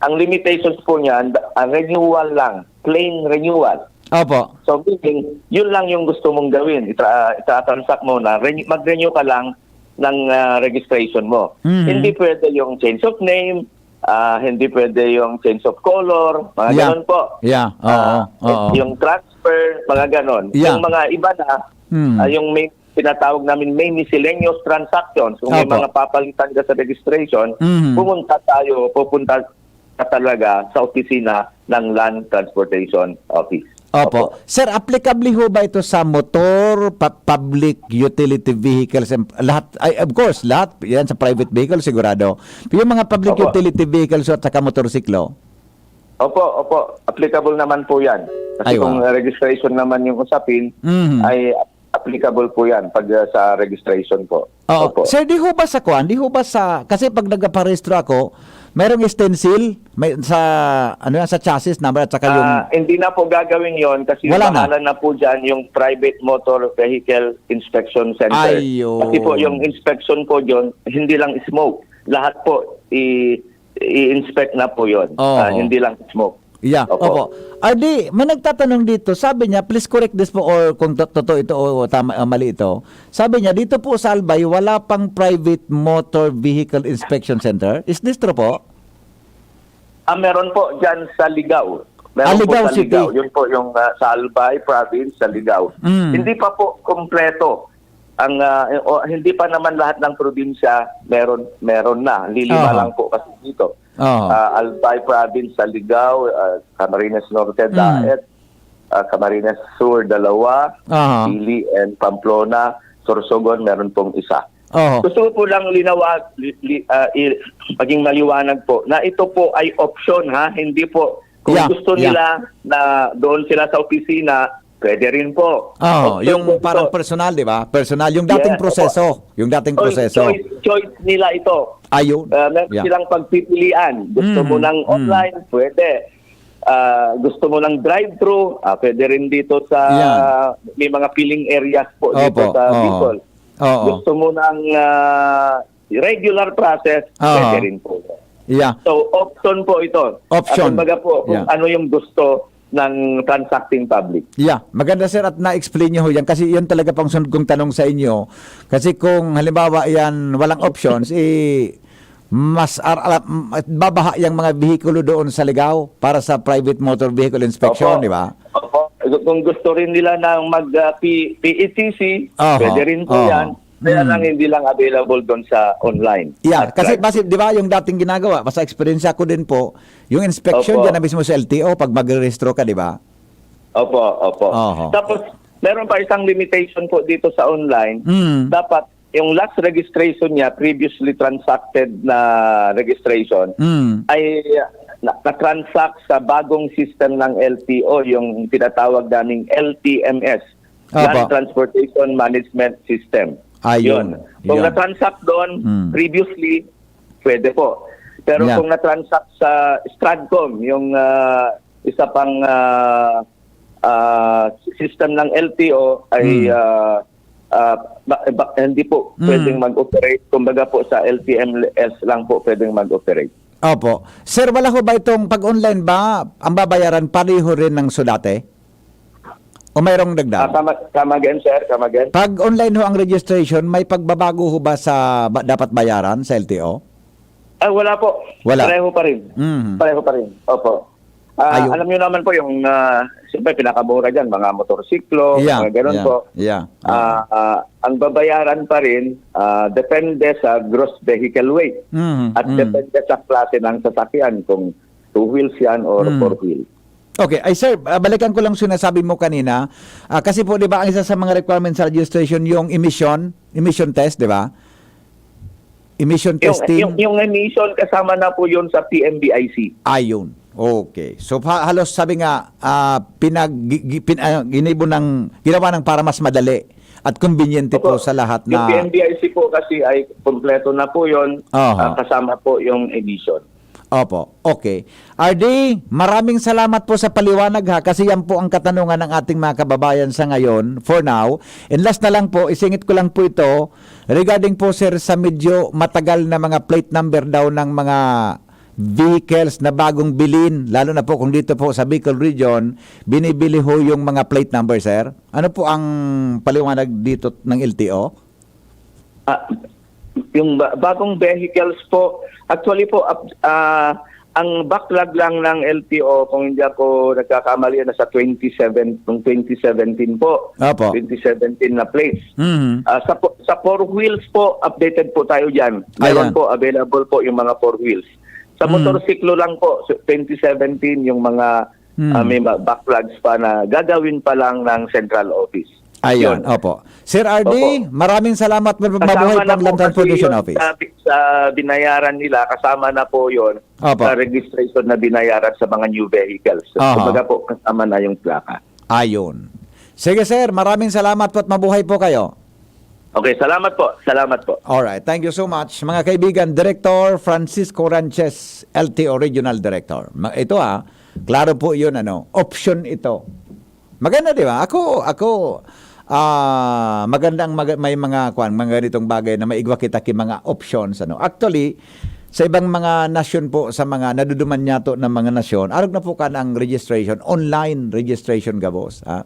Ang limitations po niyan, ang renewal lang, plain renewal. Opo. So meaning, yun lang yung gusto mong gawin. Itra, itratransact mo na renew, mag-renew ka lang ng ah, registration mo. Mhm. Hindi pwede yung change of name, ah, hindi pwede yung change of color, mga Yeah. ganun po. Yeah. Oo. Ah, Oo. Yung transfer, mga ganun. Yeah. Yung mga iba na, Hmm. ah, yung may tinatawag namin may miscellaneous transactions, kung may Opo. mga papalitan ka sa registration, Mhm. pumunta tayo, pupunta ka talaga sa opisina ng Land Transportation Office. Opo. Sir, applicable ho ba ito sa motor, pa- public utility vehicles, em, lahat, ay, of course, lahat yan sa private vehicle, sigurado. Pero yung mga public Opo. utility vehicles at saka motorsiklo? Opo, opo. Applicable naman po yan. Kasi Ay, kung wow. uh, registration naman yung usapin, Mhm. ay applicable po yan pag uh, sa registration po. Oo. Opo. Sir, di ho ba sa kwan? Di ho ba sa, kasi pag nagparehistro ako, merong stencil may, sa, ano yan, sa chassis number at saka yung... Ah, hindi na po gagawin yon kasi Wala na. bahala na po dyan yung Private Motor Vehicle Inspection Center. Ayun. Kasi po yung inspection po dyan, hindi lang smoke. Lahat po i- i-inspect na po yon. Oo. Ah, hindi lang smoke. Yeah, Opo. opo. Ardi, may nagtatanong dito, sabi niya, please correct this po or kung to- totoo ito o tama, ah, mali ito. Sabi niya, dito po sa Albay, wala pang private motor vehicle inspection center. Is this true po? Ah, meron po dyan sa Ligao. Meron Ah, po Ligao sa City. Ligao. Yun po yung ah, sa Albay Province, sa Ligao. Mm. Hindi pa po kompleto. Ang ah, o, hindi pa naman lahat ng probinsya meron meron na. Lilima Aha. lang po kasi dito. Oo. Ah, Albay Province sa Ligao, ah, Camarines Norte, Mm. Daet, ah, Camarines Sur, dalawa, Aha. Pili and Pamplona, Sorsogon, meron pong isa. Oho. Gusto ko po lang linawag, li, li, ah, i, maging maliwanag po na ito po ay option, ha, hindi po kung Yeah, gusto yeah. nila na doon sila sa opisina, pwede rin po. Oh, Option yung po ito. Parang personal, di ba? Personal, yung dating Yes, proseso. Yung dating Choice, proseso. choice, choice nila ito. Ayun. Ah, meron Yeah. silang pagpipilian. Gusto mo Mm, ng mm. online, pwede. Ah, gusto mo ng drive-thru, ah, pwede rin dito sa Yeah. may mga filling areas po dito Opo, sa oo. Bicol. Oo. Gusto mo ng ah, regular process, Oo. pwede rin po. Yeah. So, option po ito. Option. At kumbaga po, kung Yeah. ano yung gusto ng transacting public. Yeah, maganda sir at na-explain nyo ho yan kasi yun talaga pang sunod kong tanong sa inyo. Kasi kung halimbawa yan walang options, eh, mas ar- ala- m- babaha yung mga vehikulo doon sa Ligao para sa private motor vehicle inspection, Opo. di ba? Opo. Kung gusto rin nila ng mag ah, P- P E T C, Oho. pwede rin po Oho. yan. Kaya Mm. lang hindi lang available doon sa online. Yeah, At kasi drive. Basi, di ba, yung dating ginagawa, basta experience ko din po, yung inspection Opo. dyan na mismo sa L T O pag magre-rehistro ka, di ba? Opo, opo. Oho. Tapos, meron pa isang limitation po dito sa online. Mm. Dapat yung last registration niya, previously transacted na registration, Mm. ay na- na-transact sa bagong system ng L T O, yung tinatawag naming L T M S, Opo. Land Transportation Management System. Ayun. Yun. Kung Yun. na-transact doon Mm. previously, pwede po. Pero Yeah. kung na-transact sa Stratcom, yung ah, isa pang ah, ah, system ng L T O ay Mm. ah, ah, ba- ba- hindi po Mm. pwedeng mag-operate. Kumbaga po sa L T M S lang po pwedeng mag-operate. Opo. Sir, wala ho ba itong pag-online ba, ang babayaran pareho rin ng sudate? O mayroong Ah, dagdag? come, come again, sir. Come again. Pag online ho ang registration, may pagbabago ho ba sa ba, dapat bayaran sa L T O? Ah, wala po. Wala. Pareho pa rin. Mhm. Pareho pa rin. Opo. Ah, Ayun. Alam niyo naman po yung, ah, siyempre pinakamura dyan, mga motorsiklo, Yeah, mga ganun yeah, po. Yeah. Ah, ah, ang babayaran pa rin, ah, depende sa gross vehicle weight Mhm, at mhm. depende sa klase ng sasakyan, kung two wheels yan or Mm. four wheel. Okay, ay sir, ah, balikan ko lang sinasabi mo kanina. Ah, kasi po, di ba, ang isa sa mga requirements sa registration, yung emission, emission test, di ba? Emission Yung, testing. yung, yung emission, kasama na po yun sa P M B I C. Ayun. Okay. So, ha- halos sabi nga, ah, pinag, gi- gi- pin, ah, ginibo ng, ginawa ng para mas madali at kumbinyente po Opo. Sa lahat Yung na P M B I C po kasi ay kompleto na po yun. Aha. Ah, kasama po yung emission. Opo. Okay. R D, maraming salamat po sa paliwanag ha, kasi yan po ang katanungan ng ating mga kababayan sa ngayon, for now. And last na lang po, isingit ko lang po ito, regarding po, sir, sa medyo matagal na mga plate number daw ng mga vehicles na bagong bilin, lalo na po kung dito po sa Bicol Region, binibili ho yung mga plate number, sir. Ano po ang paliwanag dito ng L T O? Ah, yung ba- bagong vehicles po, actually po, ap- ah, ang backlog lang ng L T O, kung hindi ako nagkakamali, nasa twenty-seven, nung twenty seventeen po. Opo. Twenty seventeen na plates. Mhm. Ah, sa, po- sa four wheels po, updated po tayo dyan. Meron Ayan. Po, available po yung mga four wheels. Sa Mm. motorsiklo lang po, so twenty seventeen yung mga Mm. ah, may ma- backlogs pa na gagawin pa lang ng central office. Ayan, Yun. Opo. Sir R D, Opo. maraming salamat. Mab- Mabuhay Kasama po na ang po Land kasi Transportation yun Office. Sa, sa binayaran nila, kasama na po yun Opo. Sa registration na binayaran sa mga new vehicles. So, Aha. Kumbaga po, kasama na yung plaka. Ayun. Sige sir, maraming salamat po at mabuhay po kayo. Okay, salamat po. Salamat po. Alright, thank you so much. Mga kaibigan, Director Francisco Ranches, L T O Regional Director. Ma- Ito ah, klaro po yun, ano, option ito. Maganda, di ba? Ako, ako, ah, maganda ang mag- may mga, kwan, mga ganitong bagay na maigwa kita ki mga options, ano. Actually, sa ibang mga nasyon po, sa mga naduduman niyato ng mga nasyon, arog na po kan ang registration, online registration gabos, ha?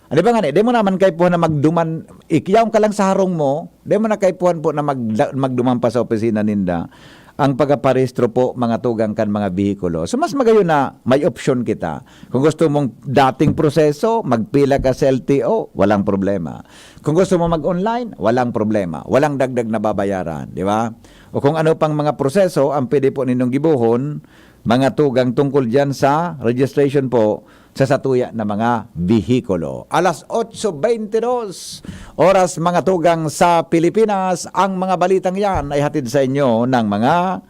Ano ba nga ni? Di mo naman kaipuhan na magduman, ikiyaw ka lang sa harong mo, di mo na kaipuhan po na mag, magduman pa sa opisina ninda ang pagpaparehistro po, mga tugang kan mga bihikulo. So, mas magayon na may opsyon kita. Kung gusto mong dating proseso, magpila ka sa L T O, walang problema. Kung gusto mo mag-online, walang problema. Walang dagdag na babayaran, di ba? O kung ano pang mga proseso ang pwede po ninyong gibuhon, mga tugang tungkol dyan sa registration po sa satuya na mga bihikulo. Alas otso beintidos, Oras, mga tugang, sa Pilipinas. Ang mga balitang yan ay hatid sa inyo ng mga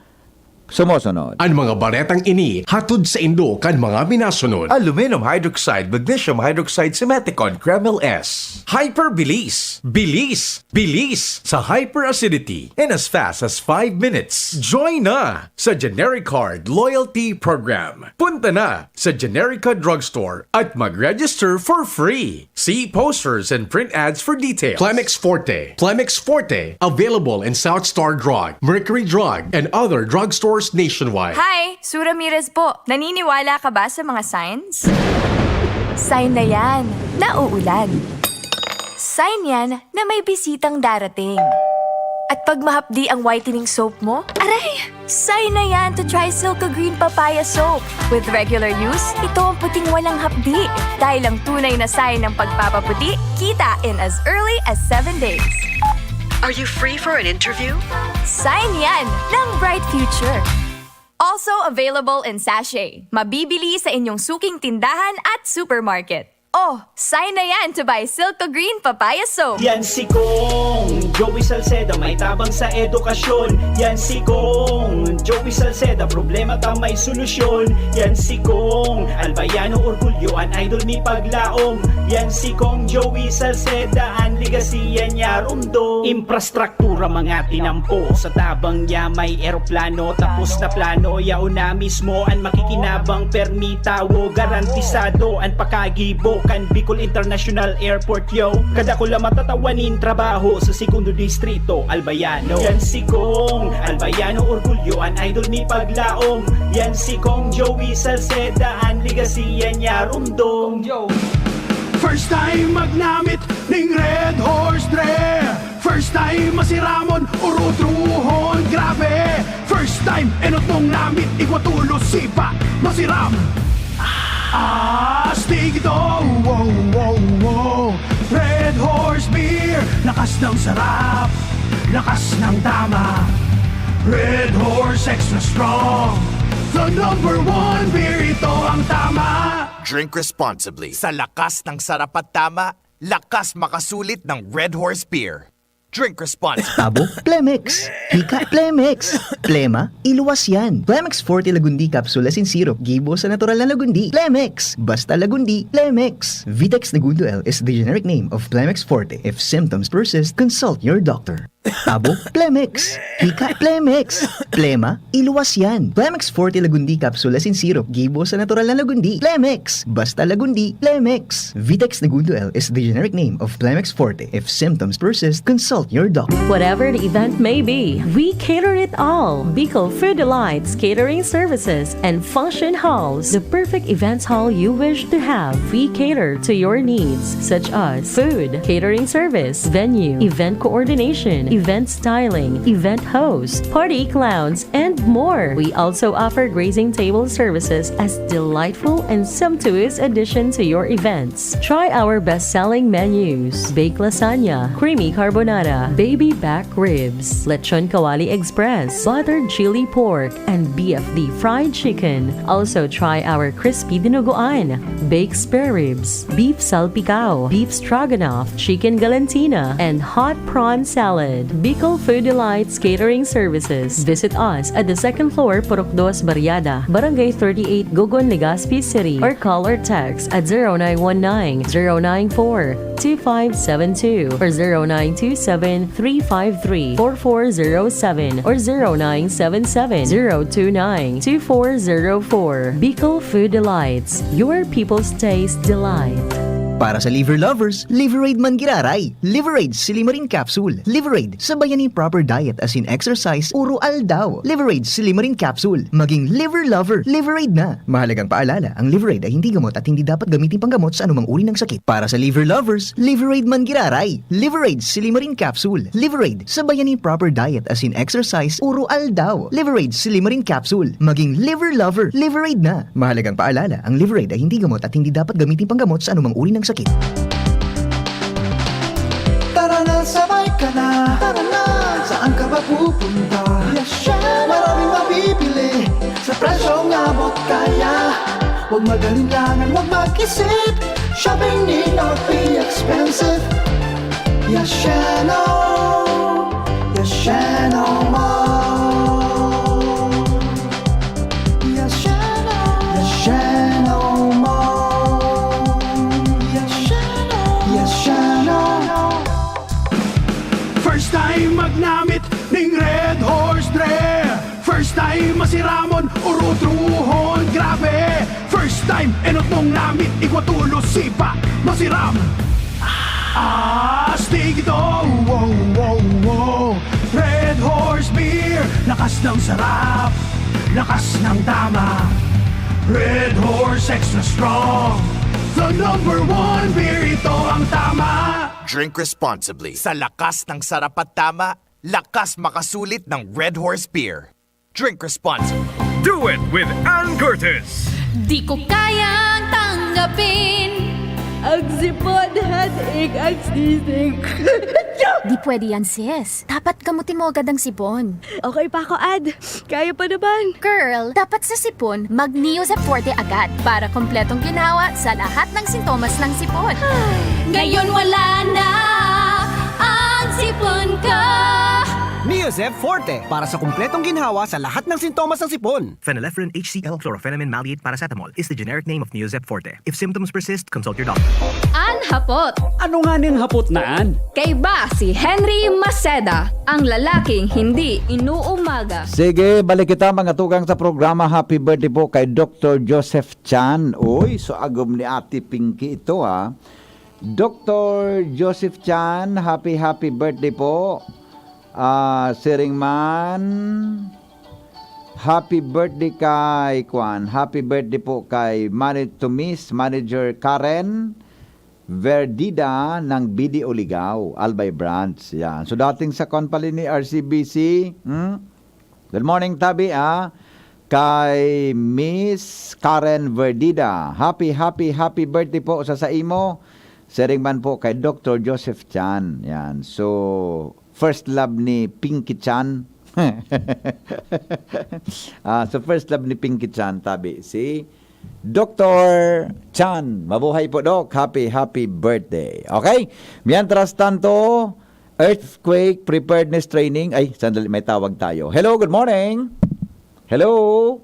sumusunod. An mga baretang ini hatod saindo kan mga minasunod. Aluminum hydroxide, magnesium hydroxide, simethicone, Kremil S. Hyperbilis. Bilis. Bilis sa hyperacidity in as fast as five minutes. Join na sa Genericard Loyalty Program. Punta na sa Generica Drugstore at mag-register for free. See posters and print ads for details. Plemex Forte. Plemex Forte, available in South Star Drug, Mercury Drug, and other drugstores nationwide. Hi! Su Ramirez po. Naniniwala ka ba sa mga signs? Sign na yan na uulan. Sign yan na may bisitang darating. At pag mahapdi ang whitening soap mo, aray! Sign na yan to try Silco Green Papaya Soap. With regular use, ito ang puting walang hapdi. Dahil ang tunay na sign ng pagpapaputi, kita in as early as seven days. Are you free for an interview? Sign yan ng bright future. Also available in sachet. Mabibili sa inyong suking tindahan at supermarket. Oh, sign na yan to buy Silco Green Papaya Soap. Yan si Kong Joey Salceda, may tabang sa edukasyon. Yan si Kong Joey Salceda, problema ta may solusyon. Yan si Kong Albayano, orgulyo an idol mi paglaom. Yan si Kong Joey Salceda, an legacy yan niya rumdom. Infrastruktura mga tinampo, sa tabang niya may eroplano. Tapos na plano, yaon na mismo an makikinabang. Permi tawo, garantisado an pakagibo kan Bicol International Airport, yo. Kadakula matatawan nin trabaho sa segundo distrito, Albayano. Yan si Kong Albayano, orgulyo an idol mi paglaom. Yan si Kong Joey Salceda, an legacy yan niya rumdom. First time magnamit ning Red Horse Dre. First time masiramon, urutrohon, grabe. First time, enot mong namit, igwa tulos, sipa, masiram. Astig ito, wow, wow, wow. Red Horse Beer, lakas ng sarap, lakas ng tama. Red Horse Extra Strong, the number one beer, ito ang tama. Drink responsibly. Sa lakas ng sarap at tama, lakas makasulit ng Red Horse Beer. Drink responsibly. Abo, Plemex. Hika, Plemex. Plema, iluwas yan. Plemex Forte Lagundi Capsule Asin Syrup, gibo sa natural na lagundi. Plemex. Basta lagundi, Plemex. Vitex Negundo L is the generic name of Plemex Forte. If symptoms persist, consult your doctor. Abo, Plemex. Hika, Plemex. Plema, iluwas yan. Plemex Forte Lagundi Capsule Asin Syrup, gibo sa natural na lagundi. Plemex. Basta lagundi, Plemex. Vitex Negundo L is the generic name of Plemex Forte. If symptoms persist, consult your doctor. Whatever the event may be, we cater it all. Bicol Food Delights Catering Services and Function Halls, the perfect events hall you wish to have. We cater to your needs, such as food, catering service, venue, event coordination, event styling, event host, party clowns, and more. We also offer grazing table services as delightful and sumptuous addition to your events. Try our best-selling menus: baked lasagna, creamy carbonara, baby back ribs, lechon kawali express, buttered chili pork, and B F D fried chicken. Also try our crispy dinuguan, baked spare ribs, beef salpicao, beef stroganoff, chicken galantina, and hot prawn salad. Bicol Food Delights Catering Services. Visit us at the second floor, Purok Dos Barriada, Barangay thirty-eight, Gogon, Legazpi City, or call or text at zero nine one nine, zero nine four, two five seven two or zero nine two seven, three five three, four four zero seven or zero nine seven seven, zero two nine, two four zero four. Bicol Food Delights, your people's taste delight. Para sa liver lovers, Liveraid man giraray. Liveraid Silimarin Capsule. Liveraid, sabayan nin proper diet asin exercise oro aldaw. Liveraid Silimarin Capsule. Maging liver lover, Liveraid na. Mahalagang paalala, ang Liveraid ay hindi gamot at hindi dapat gamitin panggamot sa anumang uri ng sakit. Para sa liver lovers, Liveraid man giraray. Liveraid Silimarin Capsule. Liveraid, sabayan nin proper diet asin exercise oro aldaw. Liveraid Silimarin Capsule. Maging liver lover, Liveraid na. Mahalagang paalala, ang Liveraid ay hindi gamot at hindi dapat gamitin panggamot sa anumang uri ng sakit. Tara na, sabay ka na. Tara na. Saan ka ba pupunta? Yes, chef. Maraming mabibili sa presyong abot kaya. Huwag mag-alinlangan, huwag mag-isip. Shopping need not be expensive. Yashano, Yashano Mall. Yashano, Yashano Mall. Yashano, Yashano. First time magnamit ning Red Horse Dre. First time masiramon, urutrohon, grabe. First time, enot mong namit, igwa tulos, sipa, masiram. Astig ito, wow, wow, wow. Red Horse Beer, lakas ng sarap, lakas ng tama. Red Horse Extra Strong, the number one beer, ito ang tama. Drink responsibly. Sa lakas ng sarap at tama, lakas makasulit ng Red Horse Beer. Drink responsibly. Do it with Ann Curtis. Di ko kayang tanggapin. Ang sipon, headache, ang sisig. Di pwede yan, sis. Dapat gamutin mo agad ang sipon. Okay pa ako, Ad. Kaya pa naman. Girl, dapat sa sipon, mag Neozep Forte agad para kompletong ginhawa sa lahat ng sintomas ng sipon. Ngayon wala na ang sipon ko. Neozep Forte para sa kumpletong ginhawa sa lahat ng sintomas ng sipon. Phenylephrine H C L, chlorphenamine maleate paracetamol is the generic name of Neozep Forte. If symptoms persist, consult your doctor. An hapot. Ano nga ning hapot na an? Kaiba si Henry Maceda, ang lalaking hindi inuumaga. Sige, balik kita, mga tugang, sa programa. Happy birthday po kay Doctor Joseph Chan. Uy, so agom ni Ate Pinky ito, ha. Doctor Joseph Chan, happy, happy birthday po. Ah, siring man, happy birthday kay, kwan, happy birthday po kay Manager to Miss, Manager Karen Verdida ng B D O Ligao, Albay Branch. Yan. So, dating sa kwan pala ni R C B C, hmm? Good morning, Tabi, ah. Kay Miss Karen Verdida, happy, happy, happy birthday po sa saimo. Siring man po kay Doctor Joseph Chan. Yan. So, first love ni Pinky Chan. Ah, so, first love ni Pinky Chan, Tabi, si Doctor Chan. Mabuhay po, Doc. Happy, happy birthday. Okay? Mientras tanto, earthquake preparedness training. Ay, sandali, may tawag tayo. Hello, good morning. Hello?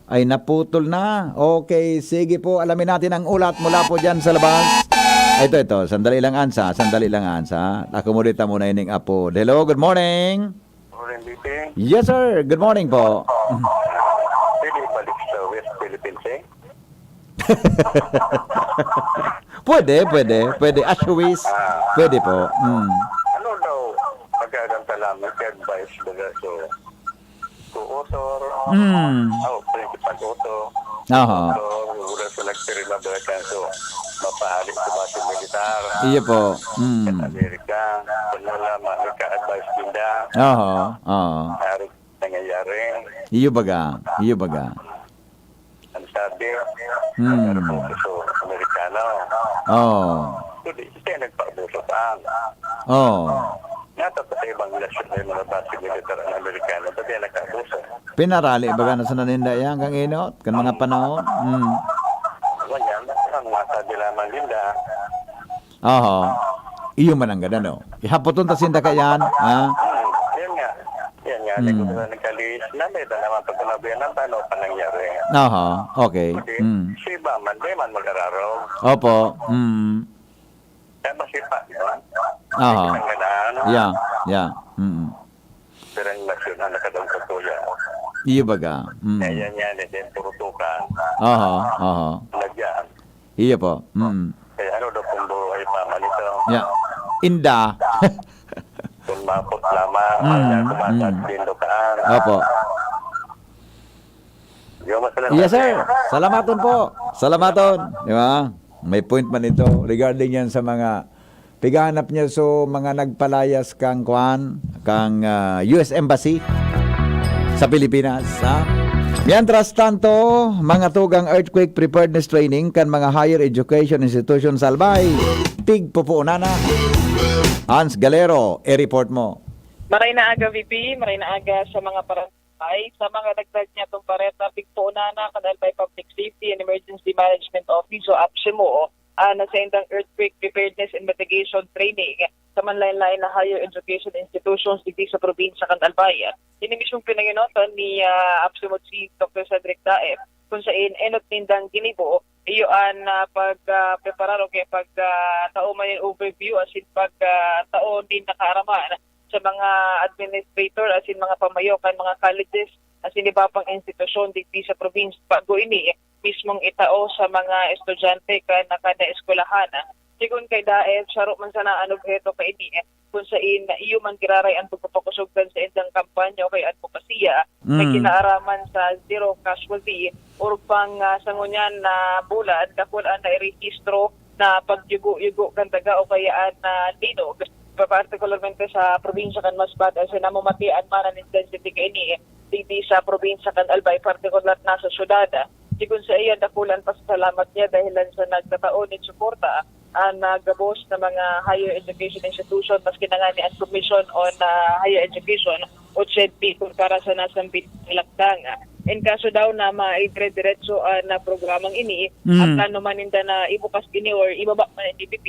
Ay, naputol na. Okay, sige po. Alamin natin ang ulat mula po dyan sa labas. Ito, ito. Sandali lang, Ansa. Sandali lang, Ansa. Accommodate muna ining apo. Hello, good morning. Morning, B P. Yes, sir. Good morning po. Pwede balik sa West Philippine Sea? Pwede, pwede. Pwede. As you wish. Ah. Pwede po. Mm. Ano daw pagkakanta lamang ka-advise baga so, to author, Mm. oh, principal author, Aha. author, wala sa nagpirma baga kan so, mapahali sa base militar. Iyo po. Mm. Sa Amerika, wala lamang ka-advise ninda. Aha. Oo. Ari nangyayari. Iyo baga. Iyo baga. Ang sabi, Hmm. ang aeroplano sa Amerikano. Oo. So, di siya nagpaabuso pa. Oo. Nga, tapos sa ibang nasyon, may mga base militar ang Amerikano, ba't yan nagkaabuso? Pinarali baga na sa naninda yan, kang inot, kan mga panahon. Hmm. Ganyan, ang masabi lamang nila, Aha. Iyo man ang gada, no? Ihapoton ta sinda kayan, ha? Hmm, yan nga. Yan nga, Hmm. nagkakaroon ng kalis na may iba naman pag tumabi yan ng tano pa nangyari. Aha, okay. Hindi, Hmm. si iba man, di man mag-araro. Opo. Hmm. Kaya masipa, di ba? Aha. Ang ganaan. Yeah, yeah. Mm. Pero ang nasyon ang nakadaog sa tuya. Iyo baga. Mm. Kaya yan, eh, din, puro tuka. Aha, aha. Nagyaan. Iyo po. Mm. Kaya ano daw kung buhay pa man ito? Yeah. Inda. Kung mapot lamang, Mm, kaya kumakas mm. din doon kaan. Opo. Yo, mas Yes, sir. Salamaton po. Salamaton. Di ba? May point man ito regarding yan sa mga pighanap niya so mga nagpalayas kang kwan, kang, ah, U S Embassy sa Pilipinas, ha? Mientras tanto, mga tugang earthquake preparedness training kan mga higher education institution sa Albay. Tigpupuunana. Hans Galero, i-report mo. Maray na aga, V P. Maray na aga sa mga para-, Ay, sa mga nagtag niya tong pareta, pigpuunana kan Albay Public Safety and Emergency Management Office o APSEMO, ah, na sa indang Earthquake Preparedness and Mitigation Training. sa manlain-lain na higher education institutions digdi sa probinsya kan Albay. Ini mismong pinanginotan ni, ah, APSEMUD si Doctor Cedric Daep, kung sain enot nindang ginibo, iyo an, ah, pag, ah, preparar o kaya pag, ah, tao man nin overview asin pag, ah, tao nin nakaaraman sa mga administrator asin mga pamayo kan mga colleges asin iba pang institusyon digdi sa probinsya. Bago ini, mismong itao sa mga estudyante kan kada eskwelahan. Sigon kay Daep, saro man sana an obheto kaini, kung sain iyo man giraray an pagpapakosog kan saindang kampanya o kaya adbokasiya na Mm. kinaaraman sa zero casualty, orog pang, ah, sa ngunyan na bulan, dakul an nairehistro na pagyugo-yugo kan daga o kaya an, ah, linog, pa-, partikularmente sa probinsya kan Masbate, asin namamatian man an intensity kaini digdi sa probinsya kan Albay, partikular na sa syudad. Sigon saiya, dakul an pasasalamat niya dahilan sa nagtatao nin suporta an, ah, gabos na mga higher education institution, maski na ngani an Commission on, ah, Higher Education o CHEDP, kun para sa nasambit na lakdang. In kaso daw na maidire-diretso an, ah, programang ini, Mm. at plano man ninda na ibukas ini or ibaba man an D P P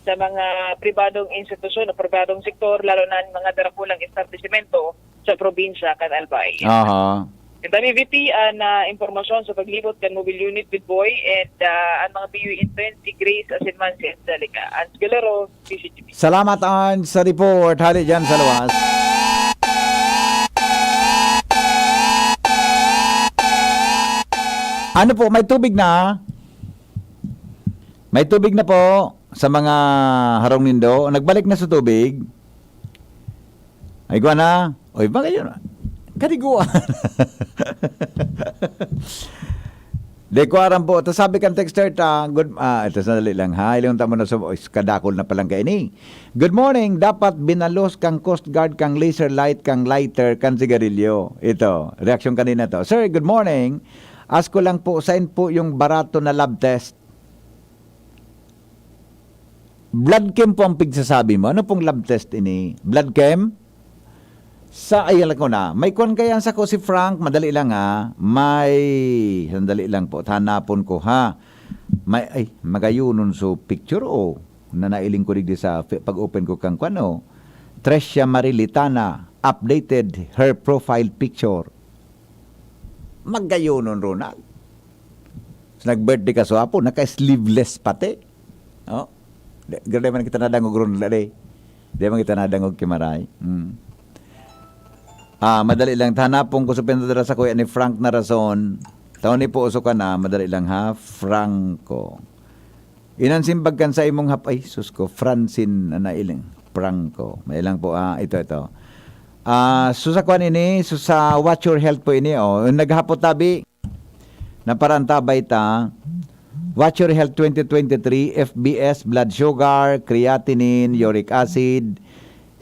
sa mga pribadong institusyon o pribadong sektor, lalo na ang mga darakulang establisimento sa probinsya kan Albay. Aha. Ito ni V P an, ah, impormasyon sa paglibot kan mobile unit with Boy and, ah, ang mga B U intern si Grace asin man si Angelica. Hans Galero, C C T V. Salamat, Ans, sa report. Hali dyan sa luwas. Ano po, may tubig na? May tubig na po sa mga harong nindo? Nagbalik na sa tubig? Ay, igwa na. Oy, baka yun. Kaniguan. De, kuaran po. Tapos sabi kan texter ta, good, ah, ito, sandali lang, ha? Ilang tamo na sa, oy, kadakol na palang kaini. Good morning. Dapat binalos kang Coast Guard, kang laser light, kang lighter, kang sigarilyo. Ito, reaksyon kanina to. Sir, good morning. Ask ko lang po, saan po yung barato na lab test? Blood chem po ang pigsasabi mo. Ano pong lab test ini? Blood chem? Sa, ayan lang ko na. May kwan kaya sa ko si Frank? Madali lang, ha. May, sandali lang po. Hanapon ko, ha. May, ay, magayonon so picture, oh. Na nailing ko digdi sa fi-, pag-open ko kang kwan, oh. Trecia Marilitana updated her profile picture. Magayonon, Ronald. So, nag-birthday ka sa apo, naka-sleeveless pati. Oh. Di, di man kita nadangog ron, dali. Di man kita nadangog, Kimaray. Hmm. Ah, madali lang. Hanapon ko sa pinadala sa kuya ni Frank na rason. Taon ni po, uso ka na. Madali lang, ha? Franco. Inansimbag kan sa imong hap-, ay, sus ko, Francine na nailing. Franco. May lang po, ah, ito, ito. Ah, so sa kwan ini, so sa Watch Your Health po ini, oh. Yung naghapot tabi, na parang tabay ta, Watch Your Health twenty twenty-three, F B S, blood sugar, creatinine, uric acid,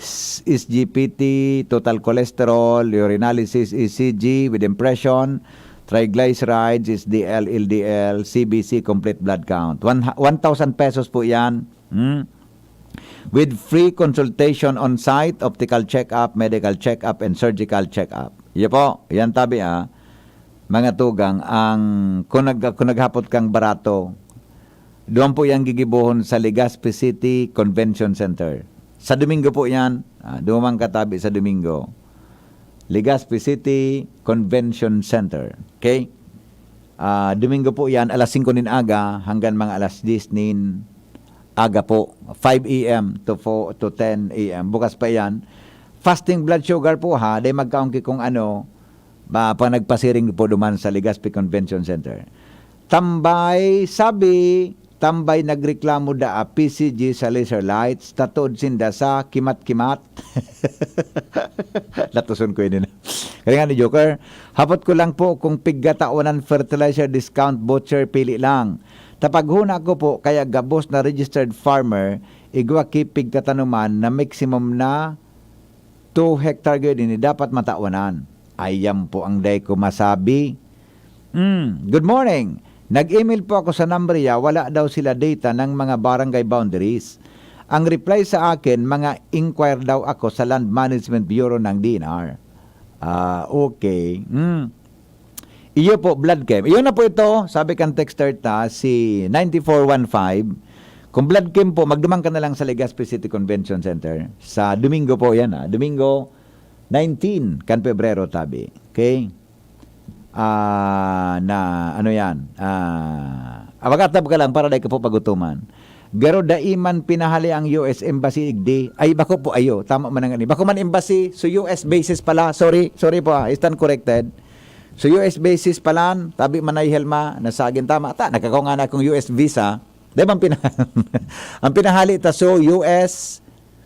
S-, S G P T, total cholesterol, urinalysis, E C G with impression, triglycerides, S D L, L D L, C B C, complete blood count. One, one thousand pesos po yan. Hmm? With free consultation on site, optical check-up, medical check-up, and surgical check-up. Iyo po, yan tabi, ah. Mga tugang, ang, kung nag-, kung naghapot kang barato, doon po yan gigibohon sa Legazpi City Convention Center. Sa Domingo po yan, ah, duman katabi sa Domingo. Legazpi City Convention Center. Okay? Ah, Domingo po yan, alas singko nin aga hanggang mga alas diyes nin aga po. Five A M to four, to ten A M. Bukas pa yan. Fasting blood sugar po ha, dahil magkaon ki kung ano, ba, pa nagpasiring po duman sa Legazpi Convention Center. Tambay, sabi, tambay nagreklamo da a P C G sa laser lights, tatuod sinda sa kimat-kimat. Latuson ko ini na. Kaya nga ni Joker, hapot ko lang po kung pigkataonan fertilizer discount voucher pili lang. Tapaghuna ko po, kaya gabos na registered farmer, igwa ki pigkatanuman na maximum na two hectare gayod ini dapat matawanan. Ayan po ang dai ko masabi. Mm, good morning. Nag-email po ako sa Nambria, wala daw sila data ng mga barangay boundaries. Ang reply sa akin, mga inquire daw ako sa Land Management Bureau ng D N R. Ah, okay. Mm. Iyo po, blood chem. Iyo na po ito, sabi kan texter ta, si nine four one five. Kung blood camp po, magduman ka na lang sa Legazpi City Convention Center. Sa Domingo po yan, ah. Domingo, nineteen kan Pebrero, tabi. Okay? Ah, na, ano yan? Ah, ah, mag-atab ka lang para dai ka po pagutuman. Garo dai man pinahali ang U S Embassy, igdi. Ay, bako po, ayo. Tama man ang ani. Bako man embassy, so U S bases pala. Sorry, sorry po, ah. I stand corrected. So U S bases pala, tabi Manay Helma, nasagin tama. Ta, nagkakaw nga na akong U S visa. Di ba ang pina-, ang pinahali ta so U S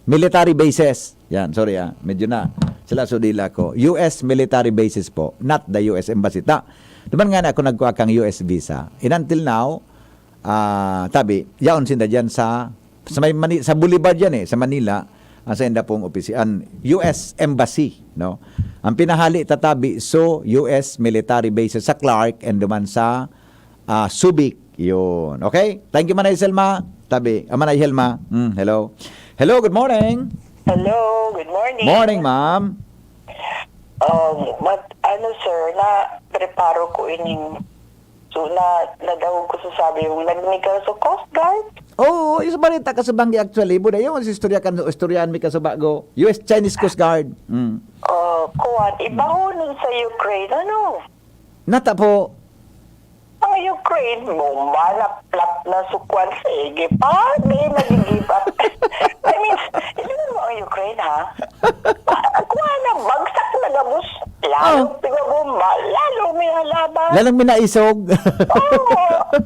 military bases. Yan, sorry ah. Medyo na sila so dila ko. U S military bases po, not the U S embassy. Ta, duman nga na ako nagkuha kang U S visa. And until now, ah, tabi, yaon sinda dyan sa, sa may Mani-, sa Boulevard yan eh, sa Manila, ang sa inda pong opisina, U S embassy, no? Ang pinahali tatabi, so U S military bases sa Clark and duman sa ah, Subic. Yun. Okay? Thank you, Manay Selma. Tabi. Ah, Manay Helma. Mm, hello. Hello, good morning. Hello, good morning. Morning, ma'am. Um, mat-, ano, sir, na preparo ko ining, so, na, nadahog ko sa sabi yung nagnigaw sa Coast Guard. Oo, yung sa balita ka sa banggi actually, buda yung istorya kan, istoryahan mi ka sa bago. U S Chinese Coast Guard. Mm. Uh, kuwan, ibaho nun sa Ukraine, ano? Nata po. Ang Ukraine, bumanat-lat na sukwan sa Egypt. Ah, di nag-give up. I mean, hindi mo ang Ukraine, ha? Ah, kuha na, bagsak na gabos. Lalo Oh. pigabomba, lalo may halaban. Lalang minaisog. Oo.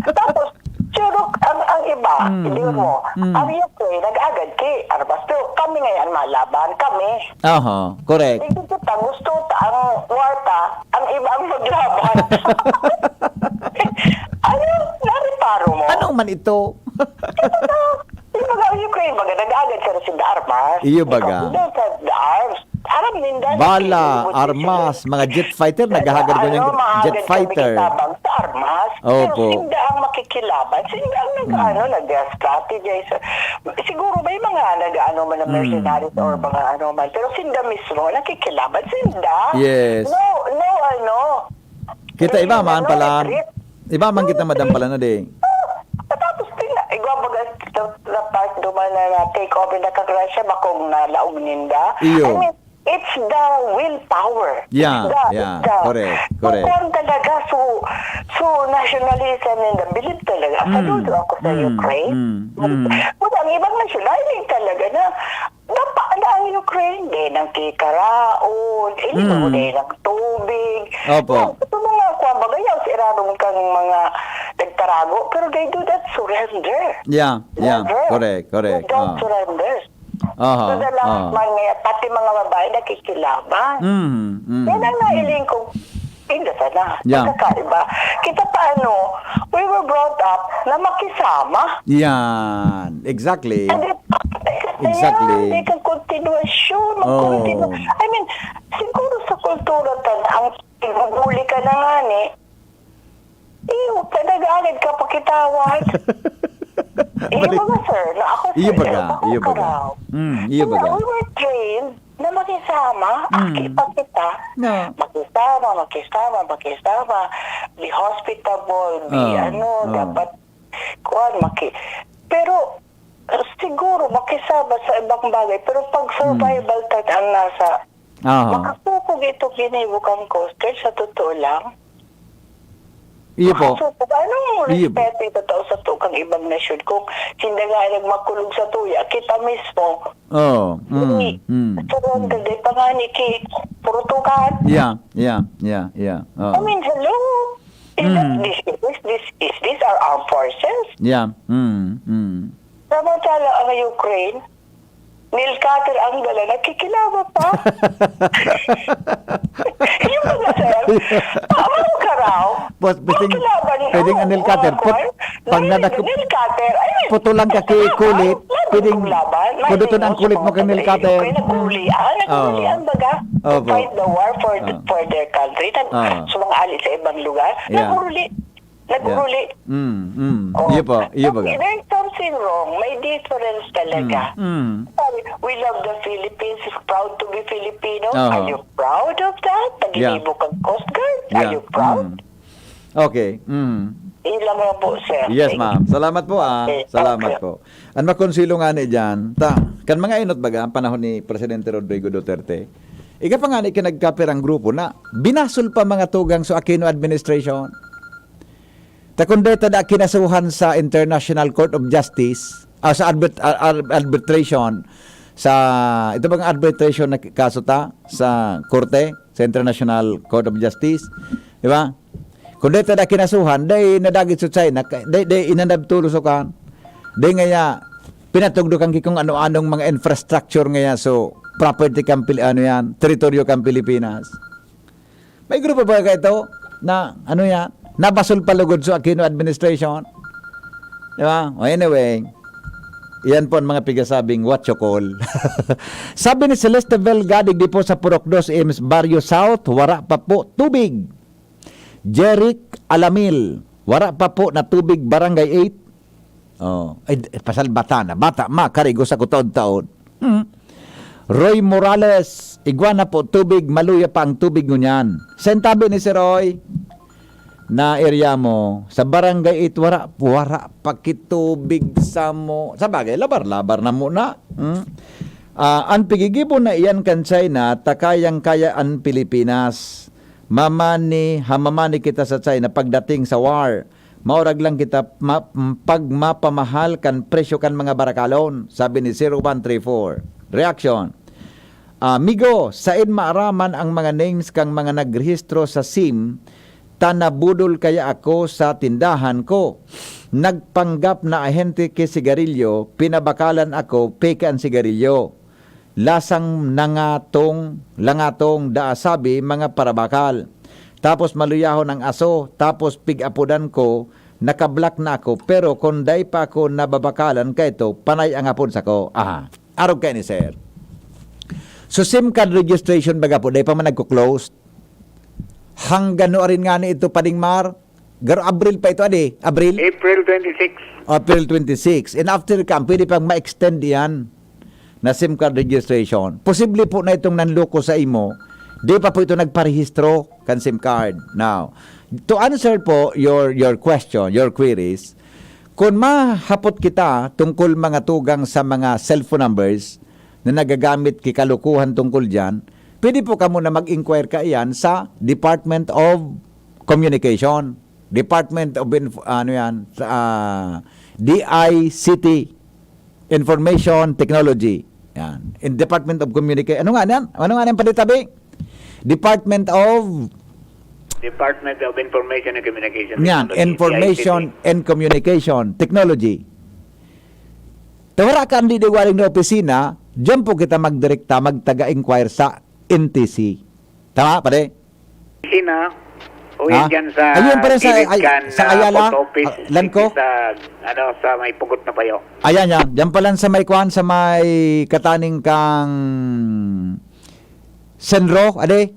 Tapos, sure, ang, ang iba, Mm, hindi mm, mo, mm. ang Ukraine, nag-agad ki, armas. Pero kami ngayon, malaban, kami. Aha, correct. Hindi kita gusto ta ang war ta, ang iba ang maglaban. Ano? Nareparo mo? Ano man ito? Ito na. Yung mga Ukraine, baga, nag-agad ka na sa armas. Iyo, baga. Ikaw, the arms. Aram ninda na Bala, kini, armas, mga jet fighter, naghahagad ko ano, niyang mga jet hagad kami fighter. Kitabang sa armas. Opo. Pero sinda ang makikilaban. Sinda ang nag-, Mm. ano, nag-strategize. Siguro may mga nag-ano man na Mm, mercenaries or mm. mga ano man. Pero sinda mismo, nakikilaban. Sinda. Yes. No, no, ano. Kita iba Sinda, man no pala. retreat. Iba man kita, madam, pala na di. Tapos, tina-, igwa baga sa, sa part duman na, na take over na kagrasya, bakong nalaog ninda. Iyo. I mean, it's the willpower. Yeah, It's the, yeah. it's the, Correct, correct. Kuwan talaga, so, so nationalism and the belief talaga. Mm, Saludo ako sa mm, Ukraine. mm, mm. But ang ibang nasyonalidad talaga na, dapa na ang Ukraine. Di nang kikaraon, hindi mo Mm. di nang tubig. Opo. Yan, ito mga kuwan, bagayaw sa irarom kang mga nagtarago, pero they do not surrender. Yeah, yeah. Never. Correct, correct. They don't Ah. surrender. Aha, So, the last aha. man ngayon, pati mga babae nakikilaban. Mm, mm, Yan ang mm. nailing ko. Hindi sana. Yeah. Magkakaiba. Kita paano, we were brought up na makisama. Yan. Exactly. Hindi pa. Exactly. Kaya, may kang kontinuasyon, magkontinua. Oh. I mean, siguro sa kultura tan, ang ibubuli ka na nga ni, iyo, nag-agad ka pakitawad. Iyo Balik. ba, sir? Na ako, Iyo sir, baga, ako iyo baga. karaw. Mm, iyo Kaya baga. we were trained na makisama, Mm. aki pa kita. No. Makisama, makisama, makisama. Be hospitable, be Ah, ano, ah. dapat, kuwan, maki-, pero, uh, siguro, makisama sa ibang bagay, pero pag survival Mm. tan ang nasa, Aha. makasukog itong ginibo kang Coast Guard, sa totoo lang. Iyo po. Makasukog. Anong Iyo po. respeto ito tao sa tao kang ibang nasyon kung sinda nga nagmakulog sa tuya, kita mismo, Oh, mm, Hindi. mm. Surrender, di pa nga ni ki-, purutukan. Yeah, yeah, yeah, yeah. Oo. I mean, hello? Is that Mm. this, is this, is this our armed forces? Yeah, mm, mm. Samantala ang Ukraine, Nilkater ang dala, nakikilaban pa. Yung mga sir, tama ka raw. Boss, pwedeng, Makilaban, pwedeng oh, anil cutter. oh, Put-, pag Dahil nadako-, nagnilkater, ay, putulan ka ki kulit, nadakong pwedeng laban, may puduton ang kulit mo kang nail cutter. Okay, naghulian, naghulian baga. Opo. To fight the war for the, Oo. for their country. Nag-, Oo. sumang-ali sa ibang lugar. Yeah. Naghuli. Naghuli. Yeah. Mm, mm. Oh. Iyo po, iyo po. There's something wrong. May difference talaga. Mm, mm. Sabi, "We love the Philippines, proud to be Filipino." Oo. Are you proud of that? Oo. Naginibo kang Coast Guard? Are Yeah. you proud? Mm. Okay. Mm. Yun lang naman po, sir. Yes, ma'am. Salamat po, ah. Okay, Salamat okay. po. Ang makonsilo nga ni dyan, ta, kan mga inot baga, ang panahon ni Presidente Rodrigo Duterte, iga pa nga ni kinagkapirang grupo na binasol pa mga tugang sa Aquino administration. Ta kung deta da kinasuhan sa International Court of Justice, ah, sa arbit-, ar-, ar-, arbitration, sa, ito bang arbitration na kaso ta sa korte, sa International Court of Justice, di ba? Kung deta da kinasuhan, dai nadagit sa China, ka-, dai, dai inanab tulo sa kan. Dai ngaya, pinatugdo kan ki kung ano-anong mga infrastructure ngaya, so, property kan Pili-, ano yan, teritoryo kan Pilipinas. May grupo ba kayo na, ano yan, nabasol palugod sa Aquino administration? Di ba? O anyway, yan po ang mga pigasabing what you call. Sabi ni Celeste Velga, digdi po sa Purok Dos, Ims Barrio South, wara pa po tubig. Jeric Alamil, wara pa po na tubig, Barangay eight. Oh, ay, d-, pasal bata na. Bata, ma, karigo sa kutaod-taod. Hmm. Roy Morales, igwa na po tubig, maluya pa ang tubig ngunyan. Sentabi ni si Roy, na area mo, sa Barangay eight, wara, wara pa kitubig sa mo. Sa bagay, labar-labar na muna. Hmm? Ah, ang pigigibo na iyan kan China, ta kayang-kaya ang Pilipinas. Mamani, hamamani kita sa China pagdating sa war. Maurag lang kita ma-, pag mapamahal kan presyo kan mga barakalon, sabi ni zero one three four. Reaction. Amigo, sain maaraman ang mga names kan mga nagrehistro sa sim, ta nabudol kaya ako sa tindahan ko. Nagpanggap na ahente ki sigarilyo, pinabakalan ako, peke an sigarilyo. Lasang nangatong, langatong, daa sabi, mga parabakal. Tapos maluyahon ang aso, tapos pig-apodan ko, naka-block na ako, pero kung dai pa ako nababakalan kaito, panay ang apod sako. Aha, arog kaini, sir. So, sim card registration baga po, dai pa man nagko-close. Hanggang no arin nga ni ito, Pading Mar? Garo Abril pa ito, adi? Abril? April twenty-six. April twenty-six. And after ka, pwede pang ma-extend yan na sim card registration. Posible po na itong nanloko sa imo, di pa po ito nagparehistro kan sim card. Now, to answer po your, your question, your queries, kung mahapot kita tungkol mga tugang sa mga cellphone numbers na nagagamit ki kalukuhan tungkol dyan, pwede po kamo na mag-inquire kaiyan sa Department of Communication. Department of Inf-, ano yan, sa, ah, D I C T, Information Technology. Yan. In Department of Communication. Ano nga yan? Ano nga yan, Padre Tabi? Department of Department of Information and Communication Yan, Technology, Information D I C T. And Communication Technology. Ta wara ka ang didiwaling na opisina, diyan po kita magdirekta, magtaga-inquire sa N T C. Tama, pare? Sina? O yan Ha? dyan sa Ayun pa rin sa gilid Ay-, kan, sa ah, Ayala, post office, ah, Lanco? Sa, ano, sa may Pugot na Payo. Ayan, yan. Diyan pa lang sa may kwan, sa may kataning kang Senro, ade?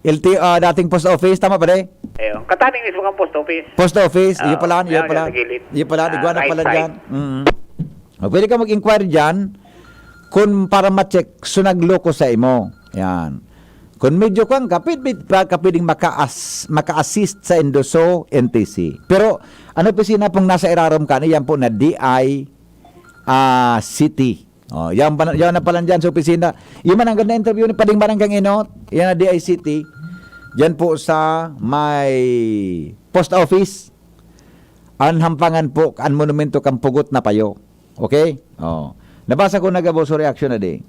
L T O, ah, dating post office, tama, pare? Ayun. Kataning mismo kang post office. Post office, iyo Ah, pala, iyo yan, pala. Yan sa gilid. Iyo pala, Ah, igwa na right pala side. Dyan. Mm. O, pwede ka mag-inquire dyan kung para ma-check, so nagloko sa imo. Yan. Kung medyo kwan ka, pwede, pwede, ka pwedeng maka-as-, maka-assist sa Indoso N T C. Pero, ano opisina pong nasa irarom ka? Ano yan po na D I, ah, C T? Oh, yan pa na, yan na pala dyan sa opisina. Yung man ang ganda interview ni Pading Baranggang Inot, yan na D I C T. Diyan po sa may post office. An hampangan po, an monumento kan Pugot na Payo. Okay? Oh. Nabasa ko na gabos so reaction na di.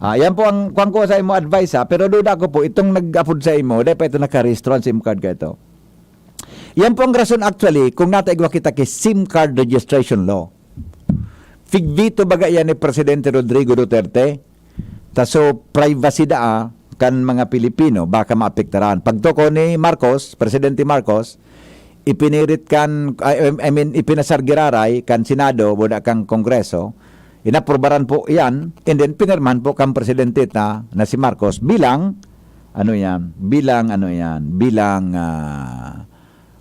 Ah, yan po ang kuwan ko sa imo advice, ha, pero duda ko po, itong nag-apod sa imo, dahil pa ito nakarehistro ang sim card ka ito. Yan po ang rason actually kung nataigwa kita kay sim card registration law. Fig-veto baga yan ni Presidente Rodrigo Duterte? Ta so privacy daa kan mga Pilipino baka maapektaran. Pagtoko ni Marcos, Presidente Marcos, ipinirit kan, I, I mean, ipinasar giraray kan Senado, wala kang Kongreso, inaprubaran po iyan, and then pinirmahan po kan Presidente ta na si Marcos bilang, ano yan, bilang, ano yan, bilang, ah,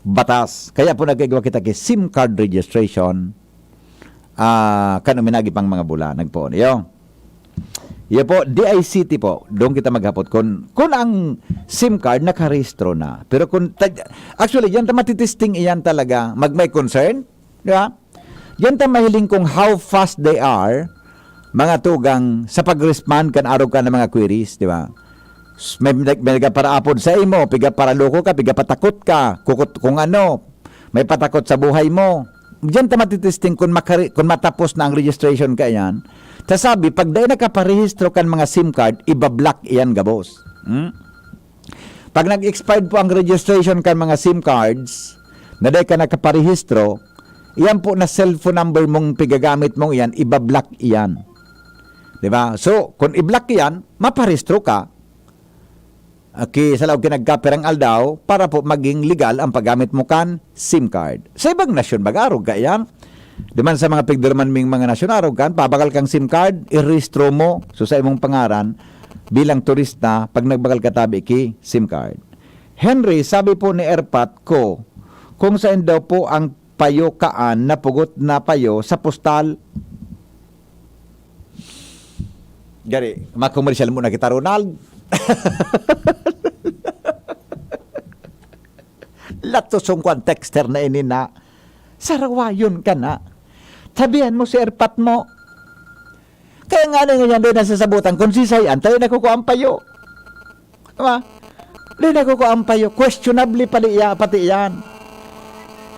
batas. Kaya po nagkaigwa kita kay sim card registration, ah, kan uminagi pang mga bulan, nagpoon. Iyo. Iya po, D I C T po. Doon kita maghapot kun, kun ang SIM card nakarehistro na. Pero kun ta-, actually, diyan ta matitesting iyan talaga. Mag may concern, di ba? Diyan ta mahiling kung how fast they are, mga tugang, sa pag-respond kan arog kan mga queries, di ba? S-, may, may, may nagaparaapod sa imo, piga paraloko ka, piga patakot ka, kukut-, kung ano, may patakot sa buhay mo. Diyan ta matitesting kun makari-, kun matapos na ang registration ka yan. Ta sabi, pag dai nakaparehistro kan mga SIM card, iba-block iyan gabos. Hmm? Pag nag-expired po ang registration kan mga SIM cards, na dai ka nakaparehistro, iyan po na cellphone number mong pigagamit mong iyan, iba-block iyan. Di ba? So, kung i-block iyan, maparehistro ka. Okay, sa laog kinagkapirang aldaw para po maging legal ang paggamit mo kan SIM card. Sa ibang nasyon, mag-arog ka iyan. Duman sa mga pigdurman ming mga nasyon, arog kan, pabakal kang SIM card, irehistro mo, so sa imong pangaran, bilang turista, pag nagbakal ka tabi ki SIM card. Henry, sabi po ni Erpat ko, kung saan daw po ang payo kaan na pugot na payo sa postal. Gari, makomersyal muna kita, Ronald. Latos yung kwan texter na ini na sarawayon ka na. Sabihan mo si Erpat mo. Kaya nga na ngayon din nasasabutan kung si Sayan tayo nakukuha ang payo. Diba? Di nakukuha ang payo. Questionable pati iya-, pati iyan.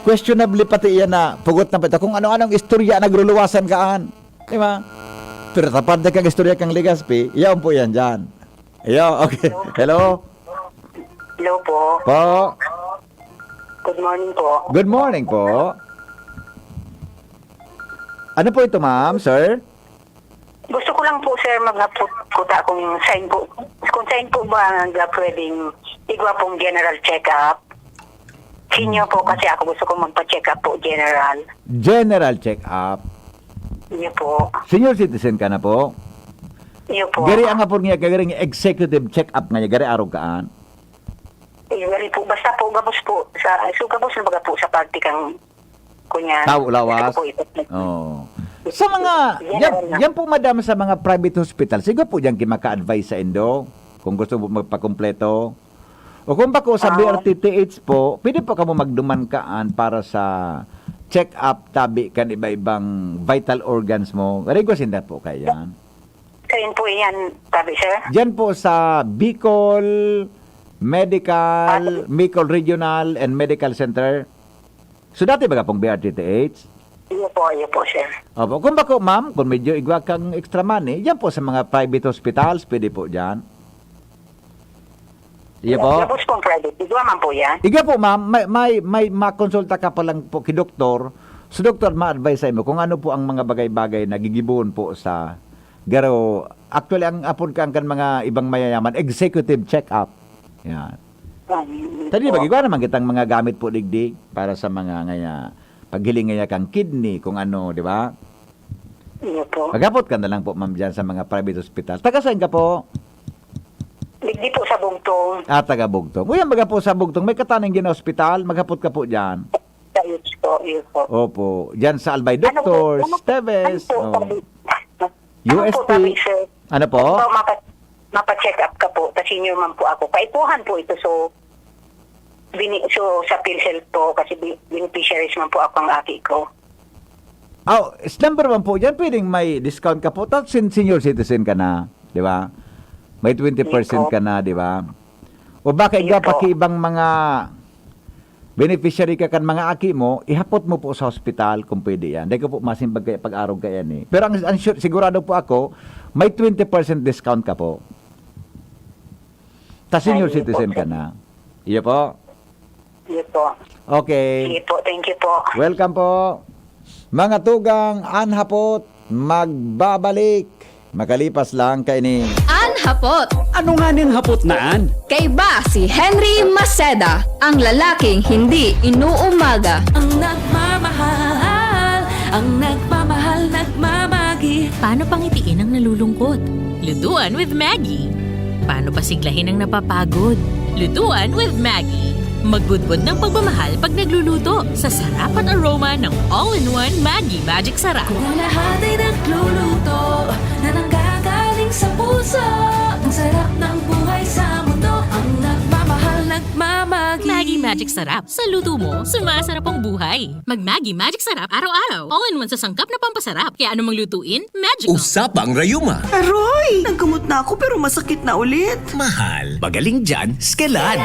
Questionable pati iyan na pugot na pati. Kung ano-anong istorya nagruluwasan kaan. Diba? Pero tapad na kang istorya kang Legazpi, iyaon po yan dyan. Iyo, okay. Hello? Hello po. Po. Good morning po. Good morning po. Ano po ito, ma'am, sir? Gusto ko lang po, sir, magkuta kung saan po, kung saan po ba nga pwedeng igwa pong general check-up. Senior po kasi ako, gusto ko magpa-check-up po, general. General check-up. Iyo po. Senior citizen ka na po? Iyo po. Gari ang apod niya, gari ang executive check-up nga niya, gari arog kaan. Eh, gari po, basta po, gabos po, sa, so gabos na baga po sa parte kang, kunya. Tao lawas? Ito po, ito. Oh. Sa mga, Yan, yan, yan. Yan po, madam, sa mga private hospital, siguro po diyan kimaka-advise sa indo, kung gusto mo magpakumpleto. O kung bako sa Ah. B R T T H po, pwede po kamo magduman kaan para sa check-up tabi kan iba-ibang vital organs mo. Request inda po kayan. Kain po yan, sabi, sir. Diyan po sa Bicol Medical, Bicol Regional and Medical Center. So dati baga pong B R T T H? Iyo po, iyo po, sir. Opo. Kung bako, ma'am, kung medyo igwa kang extra money, yan po sa mga private hospitals, pwede po dyan. Iyo po. Gabos pong private. Igwa man po yan. Igwa po, ma'am, may, may, may makonsulta ka pa lang po ki doktor. So, doktor, ma-advise sa imo kung ano po ang mga bagay-bagay na gigibohon po sa garo. Actually, ang apod ka ang kan mga ibang mayayaman, executive check-up. Yan. Um, Tadi ba, igwa naman kitang mga gamit po digdi para sa mga ngaya, paghiling ngaya kang kidney, kung ano, di ba? Iyo po. Maghapot ka na lang po, ma'am, dyan sa mga private hospital. Taga saan ka po? Digdi po sa Bugtong. Ah, taga Bugtong. Uy, ang baga po sa Bugtong, may kataning gina-hospital, maghapot ka po dyan. Sa H po, iyo po. Opo, dyan sa Albay Ano po, Doctors, ano, Tevez. ano po, Oh. sabi, U S T. Ano po, sabi, sir? Ano po? Ito, mapa, mapa-check up ka po. Kasi senior man po ako. Kaipuhan po ito. So, bini, so sa PhilHealth po, kasi bi- beneficiaries man po ako ang aki ko. Oh, s- number one po dyan, pwedeng may discount ka po. Tapos sin- senior citizen ka na, di ba? May twenty percent ka na, di ba? O baka Sige iga po. pa ki ibang mga beneficiary ka kan mga aki mo, ihapot mo po sa hospital kung pwede yan. Dahil ko po masimbag kaya pag-arog ka yan eh. Pero ang, ang sure, sigurado po ako, may twenty percent discount ka po. Ta senior Ay, citizen okay. Ka na. Iyo po. Iyo po. Okay. Sige po, thank you po. Welcome po. Mga tugang, an hapot, magbabalik. Makalipas lang kaini. An hapot. Ano nga ning hapot na an? Kaiba si Henry Maceda, ang lalaking hindi inuumaga. Ang nagmamahal, ang nagmamahal, nagmamagi. Paano pangitiin ang nalulungkot? Lutuan with Maggie. Paano pasiglahin ang napapagod? Lutuan with Maggie. Magudbod ng pagmamahal pag nagluluto sa sarap at aroma ng all-in-one Maggie Magic Sarap. Kung lahat ay nagluluto na nanggagaling sa Magic Sarap. Sa luto mo, sumasarap ang buhay. Mag Maggi Magic Sarap araw-araw. All-in-one sa sangkap na pampasarap. Kaya anumang lutuin, magical. Usapang rayuma. Aroy! Naggamot na ako pero masakit na ulit. Mahal, magaling dyan, Skelan.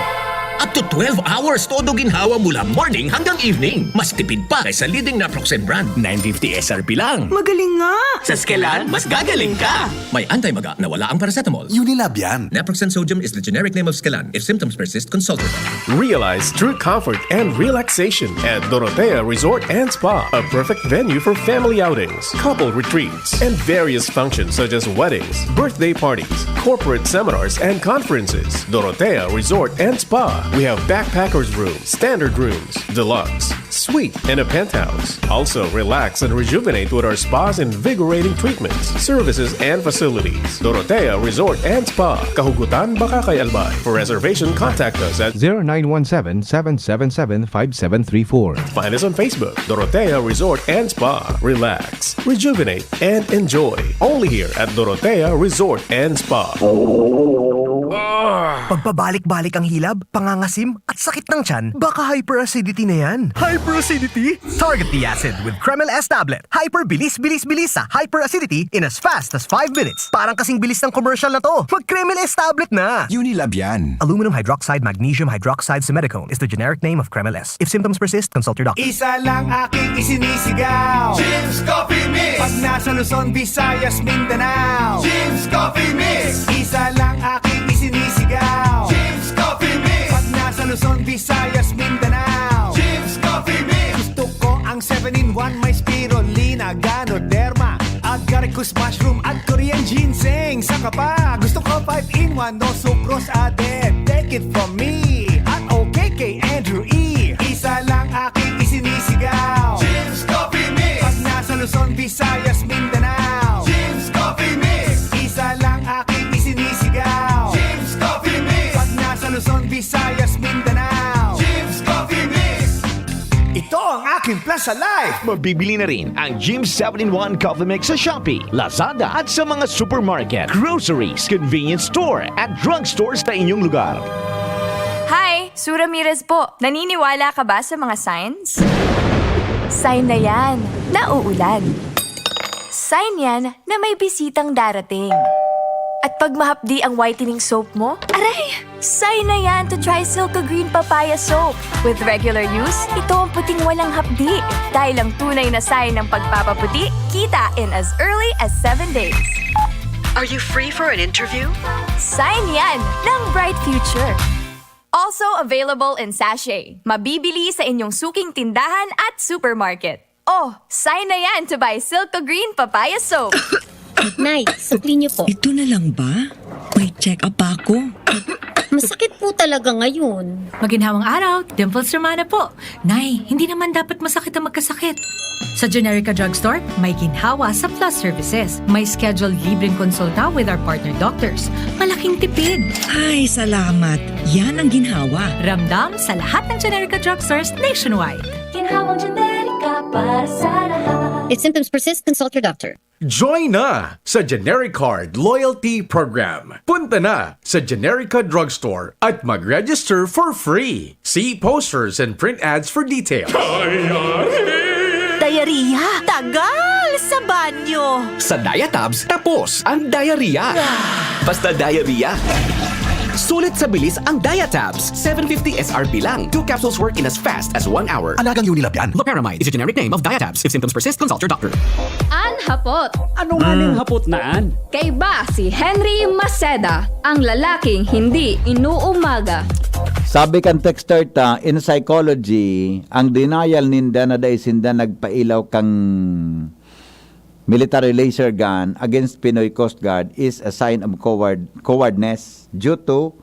Up to twelve hours todo ginhawa mula morning hanggang evening. Mas tipid pa kaysa leading naproxen brand, nine fifty S R P lang. Magaling nga! Sa Skelan, mas gagaling ka! May anti-maga na wala ang paracetamol. Unilab yan. Naproxen sodium is the generic name of Skelan. If symptoms persist, consult your doctor. Realize true comfort and relaxation at Dorotea Resort and Spa, a perfect venue for family outings, couple retreats, and various functions such as weddings, birthday parties, corporate seminars, and conferences. Dorotea Resort and Spa. We have backpackers room, standard rooms, deluxe, suite, and a penthouse. Also, relax and rejuvenate with our spa's invigorating treatments, services, and facilities. Dorotea Resort and Spa, Kahugutan, Bacacay, Albay. For reservation, contact us at zero nine one seven, seven seven seven, five seven three four. Find us on Facebook, Dorotea Resort and Spa. Relax, rejuvenate, and enjoy. Only here at Dorotea Resort and Spa. Pagpabalik-balik ang hilab, pangangasim, at sakit ng tiyan, baka hyperacidity na yan. Hyperacidity? Target the acid with Kremel S tablet. Hyper bilis, bilis, bilis sa hyperacidity in as fast as five minutes. Parang kasing bilis ng commercial na to. Mag Kremel S tablet na! Unilab yan. Aluminum hydroxide, magnesium hydroxide, simethicone is the generic name of Kremel S. If symptoms persist, consult your doctor. Isa lang aking isinisigaw. Jim's Coffee Mix. Pag nasa Luzon, Visayas, Mindanao. Jim's Coffee Mix. Isa lang aking isinisigaw. Jim's Coffee Mix. Pag nasa Luzon, Visayas, Mindanao. Jim's Coffee Mix. Gusto ko ang seven-in-one, may spirulina, ganoderma, agaricus mushroom at Korean ginseng. Saka pa, gusto ko five-in-one, no sucrose added. Take it from me at okay kay Andrew E. Isa lang aking isinisigaw. Jim's Coffee Mix. Pag nasa Luzon, Visayas, Mindanao. Jim's Coffee Mix. Isa lang aking isinisigaw. Jim's Coffee Mix. Pag nasa Luzon, Visayas, Mindanao. Jim's Coffee Mix. Ito ang aking plus sa life. Mabibili na rin ang Jim's seven-in-one Coffee Mix sa Shopee, Lazada at sa mga supermarket, groceries, convenience store at drugstores sa inyong lugar. Hi! Sue Ramirez po. Naniniwala ka ba sa mga signs? Sign na yan na uulan. Sign yan na may bisitang darating. At pag mahapdi ang whitening soap mo, aray! Sign na yan to try Silka Green Papaya Soap. With regular use, ito ang puting walang hapdi. Dahil ang tunay na sign ng pagpapaputi, kita in as early as seven days. Are you free for an interview? Sign yan ng bright future. Also available in sachet. Mabibili sa inyong suking tindahan at supermarket. Oh, sign na yan to buy Silka Green Papaya Soap. Nay, sukli niyo po. Ito na lang ba? May check-up pa ako. Masakit po talaga ngayon. Maginhawang araw, Dimples Romana po. Nay, hindi naman dapat masakit ang magkasakit. Sa Generica Drugstore, may ginhawa sa Plus Services. May scheduled libreng konsulta with our partner doctors. Malaking tipid. Ay, salamat. Yan ang ginhawa. Ramdam sa lahat ng Generica Drugstores nationwide. Ginhawang Generica para sa lahat. If symptoms persist, consult your doctor. Join na sa Generic Card Loyalty Program. Punta na sa Generica Drugstore at mag-register for free. See posters and print ads for details. Diarrhea? Tagal sa banyo! Sa Diatabs, tapos ang diarrhea. Basta diarrhea. Sulit sa bilis ang Diatabs. Seven fifty S R P lang. Two capsules work in as fast as one hour. Alagang Unilab yan. Loperamide is a generic name of Diatabs. If symptoms persist, consult your doctor. An hapot. Ano nga ning hapot na an? Kaiba si Henry Maceda, ang lalaking hindi inuumaga. Sabi kan texter ta, in psychology, ang denial ninda na dai sinda nagpailaw kan military laser gun against Pinoy Coast Guard is a sign of coward, cowardness due to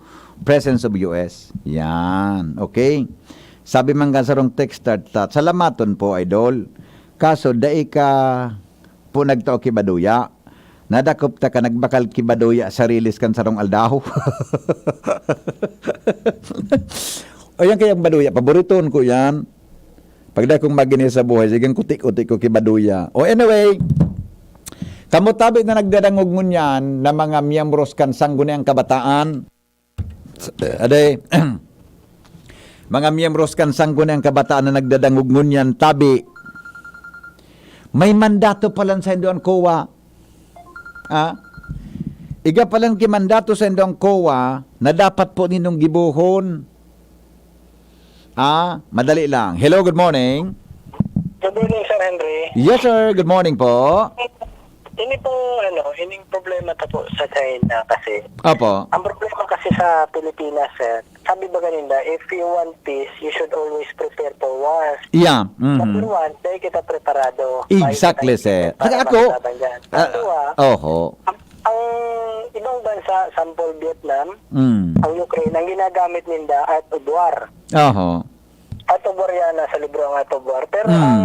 presence of U S. Yan. Okay? Sabi man kan sarong texter ta, "Salamaton po, idol. Kaso, dai ka po nagtao ki baduya. Nadakop ta ka nagbakal ki baduya sa rilis kan sarong aldaw." O yan kayang baduya, paboritoon ko yan. Pag dai kong magini sa buhay, sige, kuti-kuti ko ki baduya. O anyway, kamo tabi na nagdadangog ngunyan na mga miyembros kan Sangguniang Kabataan, Aday, Mga miyembros kan Sangguniang Kabataan na nagdadangog ngunyan, tabi. May mandato palan saindo an COA. Ah? Iga palan ki mandato saindo an COA na dapat po ninong gibohon. Ah, madali lang. Hello, good morning. Good morning, Sir Henry. Yes, sir. Good morning po. Ini po, ano, ining problema ta po sa China kasi. Opo. Ang problema kasi sa Pilipinas, sir, sabi ba ganinda, if you want peace, you should always prepare for war. Yeah. Number Mhm. one, dahil kita preparado. Exactly, sir. Para Saka ako, makalaban dyan. ah, Pangalawa, oho. ang, ang ibang bansa, sample Vietnam, Mm. ang Ukraine, ang ginagamit ninda at war. Oho. At war yan, nasa libro ang at war. Pero Mm. ang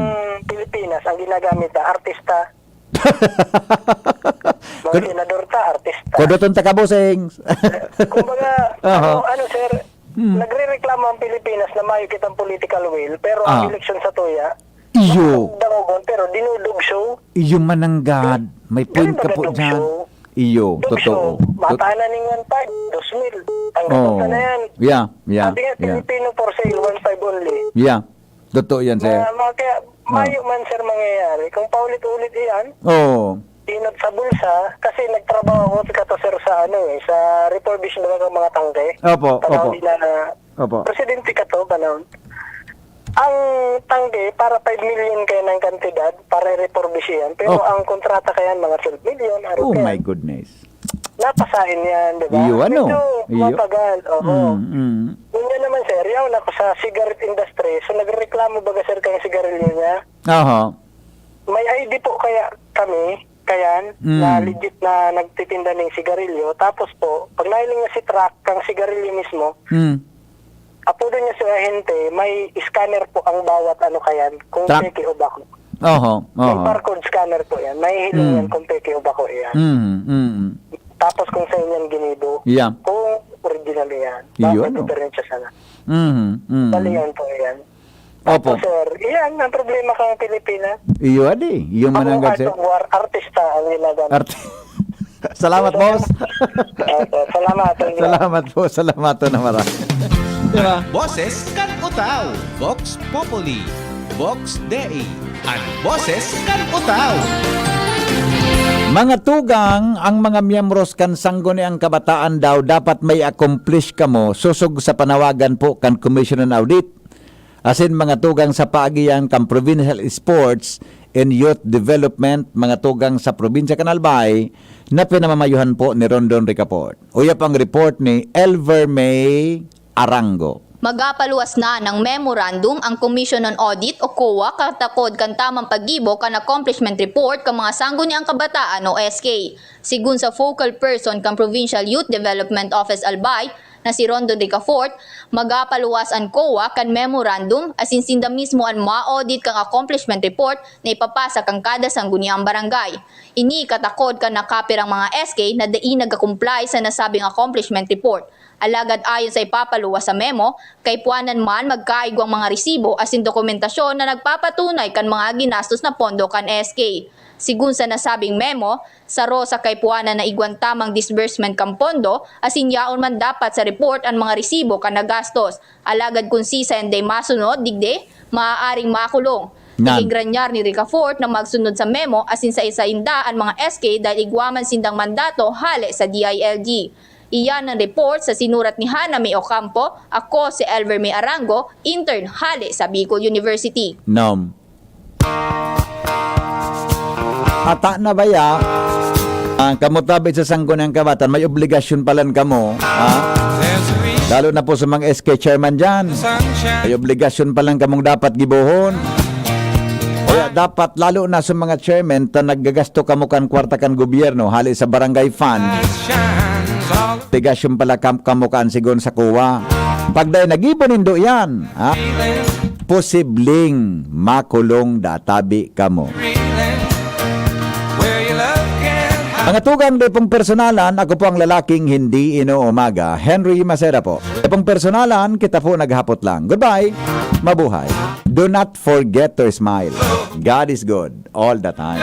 Pilipinas, ang ginagamit na artista. Mga Kun- senador ta, artista. Kudoton ta ka, bossing. Kumbaga, Aha. ano, ano, sir, Hmm. nagre-reklamo ang Pilipinas na mayo kitang political will, pero ang Ah. eleksyon sa tuya, Iyo. dangogon, pero dinudugso. Iyo mananggad. May point Ganun ka ba po dugso? Dyan. Iyo, Dugso, totoo. Tot- matahan na ning one five, two mil. Ang Oh. na yan. Yeah, yeah, Sabi nga, yeah. Filipino for sale, one five only. Yeah. Totoo yan, sir. Na, mga kaya, Ah. mayo man, sir, mangyayari. Kung paulit-ulit iyan, Oo. inot sa bulsa, kasi nagtrabaho ako kato, sir, sa ano eh, sa refurbish ba ng mga tangke. Opo, Panahon opo. din na Opo. presidente kato, panahon. Ang tangke, para five million kaya ng kantidad, para i-refurbish yan. Pero Oh. ang kontrata kaya, mga twelve million, ano Oh kaya? My goodness. Napasain yan, di ba? Iyo, ano? Medyo Iyo. matagal, oo. Mm, mm. Yun nga naman, sir, yaon ako sa cigarette industry. So, nagreklamo baga, sir, kang sigarilyo niya? Aha. May I D po kaya kami, kayan, Mm. na legit na nagtitinda ng sigarilyo. Tapos po, pag nahiling niya si truck, kang sigarilyo mismo, Mm. apodo niya sa ahente, may scanner po ang bawat ano kayan, kung Truck. Peke o bako. Oho, May oho. barcode scanner po yan. Mahihiling Mm. yan kung Peke o bako yan. Mm, mm. Tapos kung sa inyan ginibo, Yeah. kung original yan. Iyo, Bakit ano? diferensya sana? Mhm, mhm. Bali yan po yan. Opo. Tapos, sir, yan ang problema kang Pilipinas. Iyo, adi. Iyo man ang Ang sir. War, artista ang ginagamit. Art- Salamat, boss. Opo, salamat. Ang Salamat po. Salamat po na marami. Di ba? Boses kan Utao, Vox Populi, Vox Dei, an Boses kan Utao. Mga tugang, ang mga miyembros kan Sangguniang Kabataan daw dapat may accomplish kamo sosog sa panawagan po kan Commission on Audit. Asin mga tugang sa paagihan kan Provincial Sports and Youth Development, mga tugang sa probinsya kan Albay, na pinamamayuhan po ni Rondon Ricafort. Uyap ang report ni Elver May Arango. Magapaluwas na ng memorandum ang Commission on Audit o COA katakod kan tamang paggibo kan accomplishment report kan mga Sangguniang Kabataan o S K. Sigun sa focal person kan Provincial Youth Development Office Albay na si Rondon Ricafort, magapaluwas an COA kan memorandum asin sinda mismo an ma-audit kan accomplishment report na ipapasa kan kada sangguniang barangay. Ini katakod kan nakapirang mga S K na dai nag-comply sa nasabing accomplishment report. Alagad ayon sa ipapaluwas sa memo, kaipuanan man magkaigwang mga resibo asin dokumentasyon na nagpapatunay kan mga ginastos na pondo kan S K. Sigun sa nasabing memo, saro sa kaipuanan na igwang tamang disbursement kan pondo asin yaon man dapat sa report an mga resibo kan nagastos. Alagad kun siisay an dai masunod, digdi, maaaring makulong. Nan. Naging granyar ni Ricafort na magsunod sa memo asin sa isa inda an mga S K dahil igwa man sindang mandato hale sa D I L G. Iyan ang report sa sinurat ni Hana May Ocampo, ako si Elver May Arango, intern hale sa Bicol University. Nom. Ata na baya, ang kamo tabi sa Sangguniang Kabataan, may obligasyon palan kamo, ha? Lalo na po sa mga S K chairman dyan. May obligasyon palan kamong dapat gibohon. Kaya dapat, lalo na sa mga chairman, ta naggagasto kamo kan kwarta kan gobyerno, hali sa barangay fund. Obligasyon pala kam kamo kan sigon sa COA. Pag dai nagibo nindo yan, ha? Posibleng makulong da tabi kamo. Mga tugang, di pong personalan, ako po ang lalaking hindi inuumaga. Henry Macera po. Di pong personalan, kita po naghapot lang. Goodbye. Mabuhay. Do not forget to smile. God is good all the time.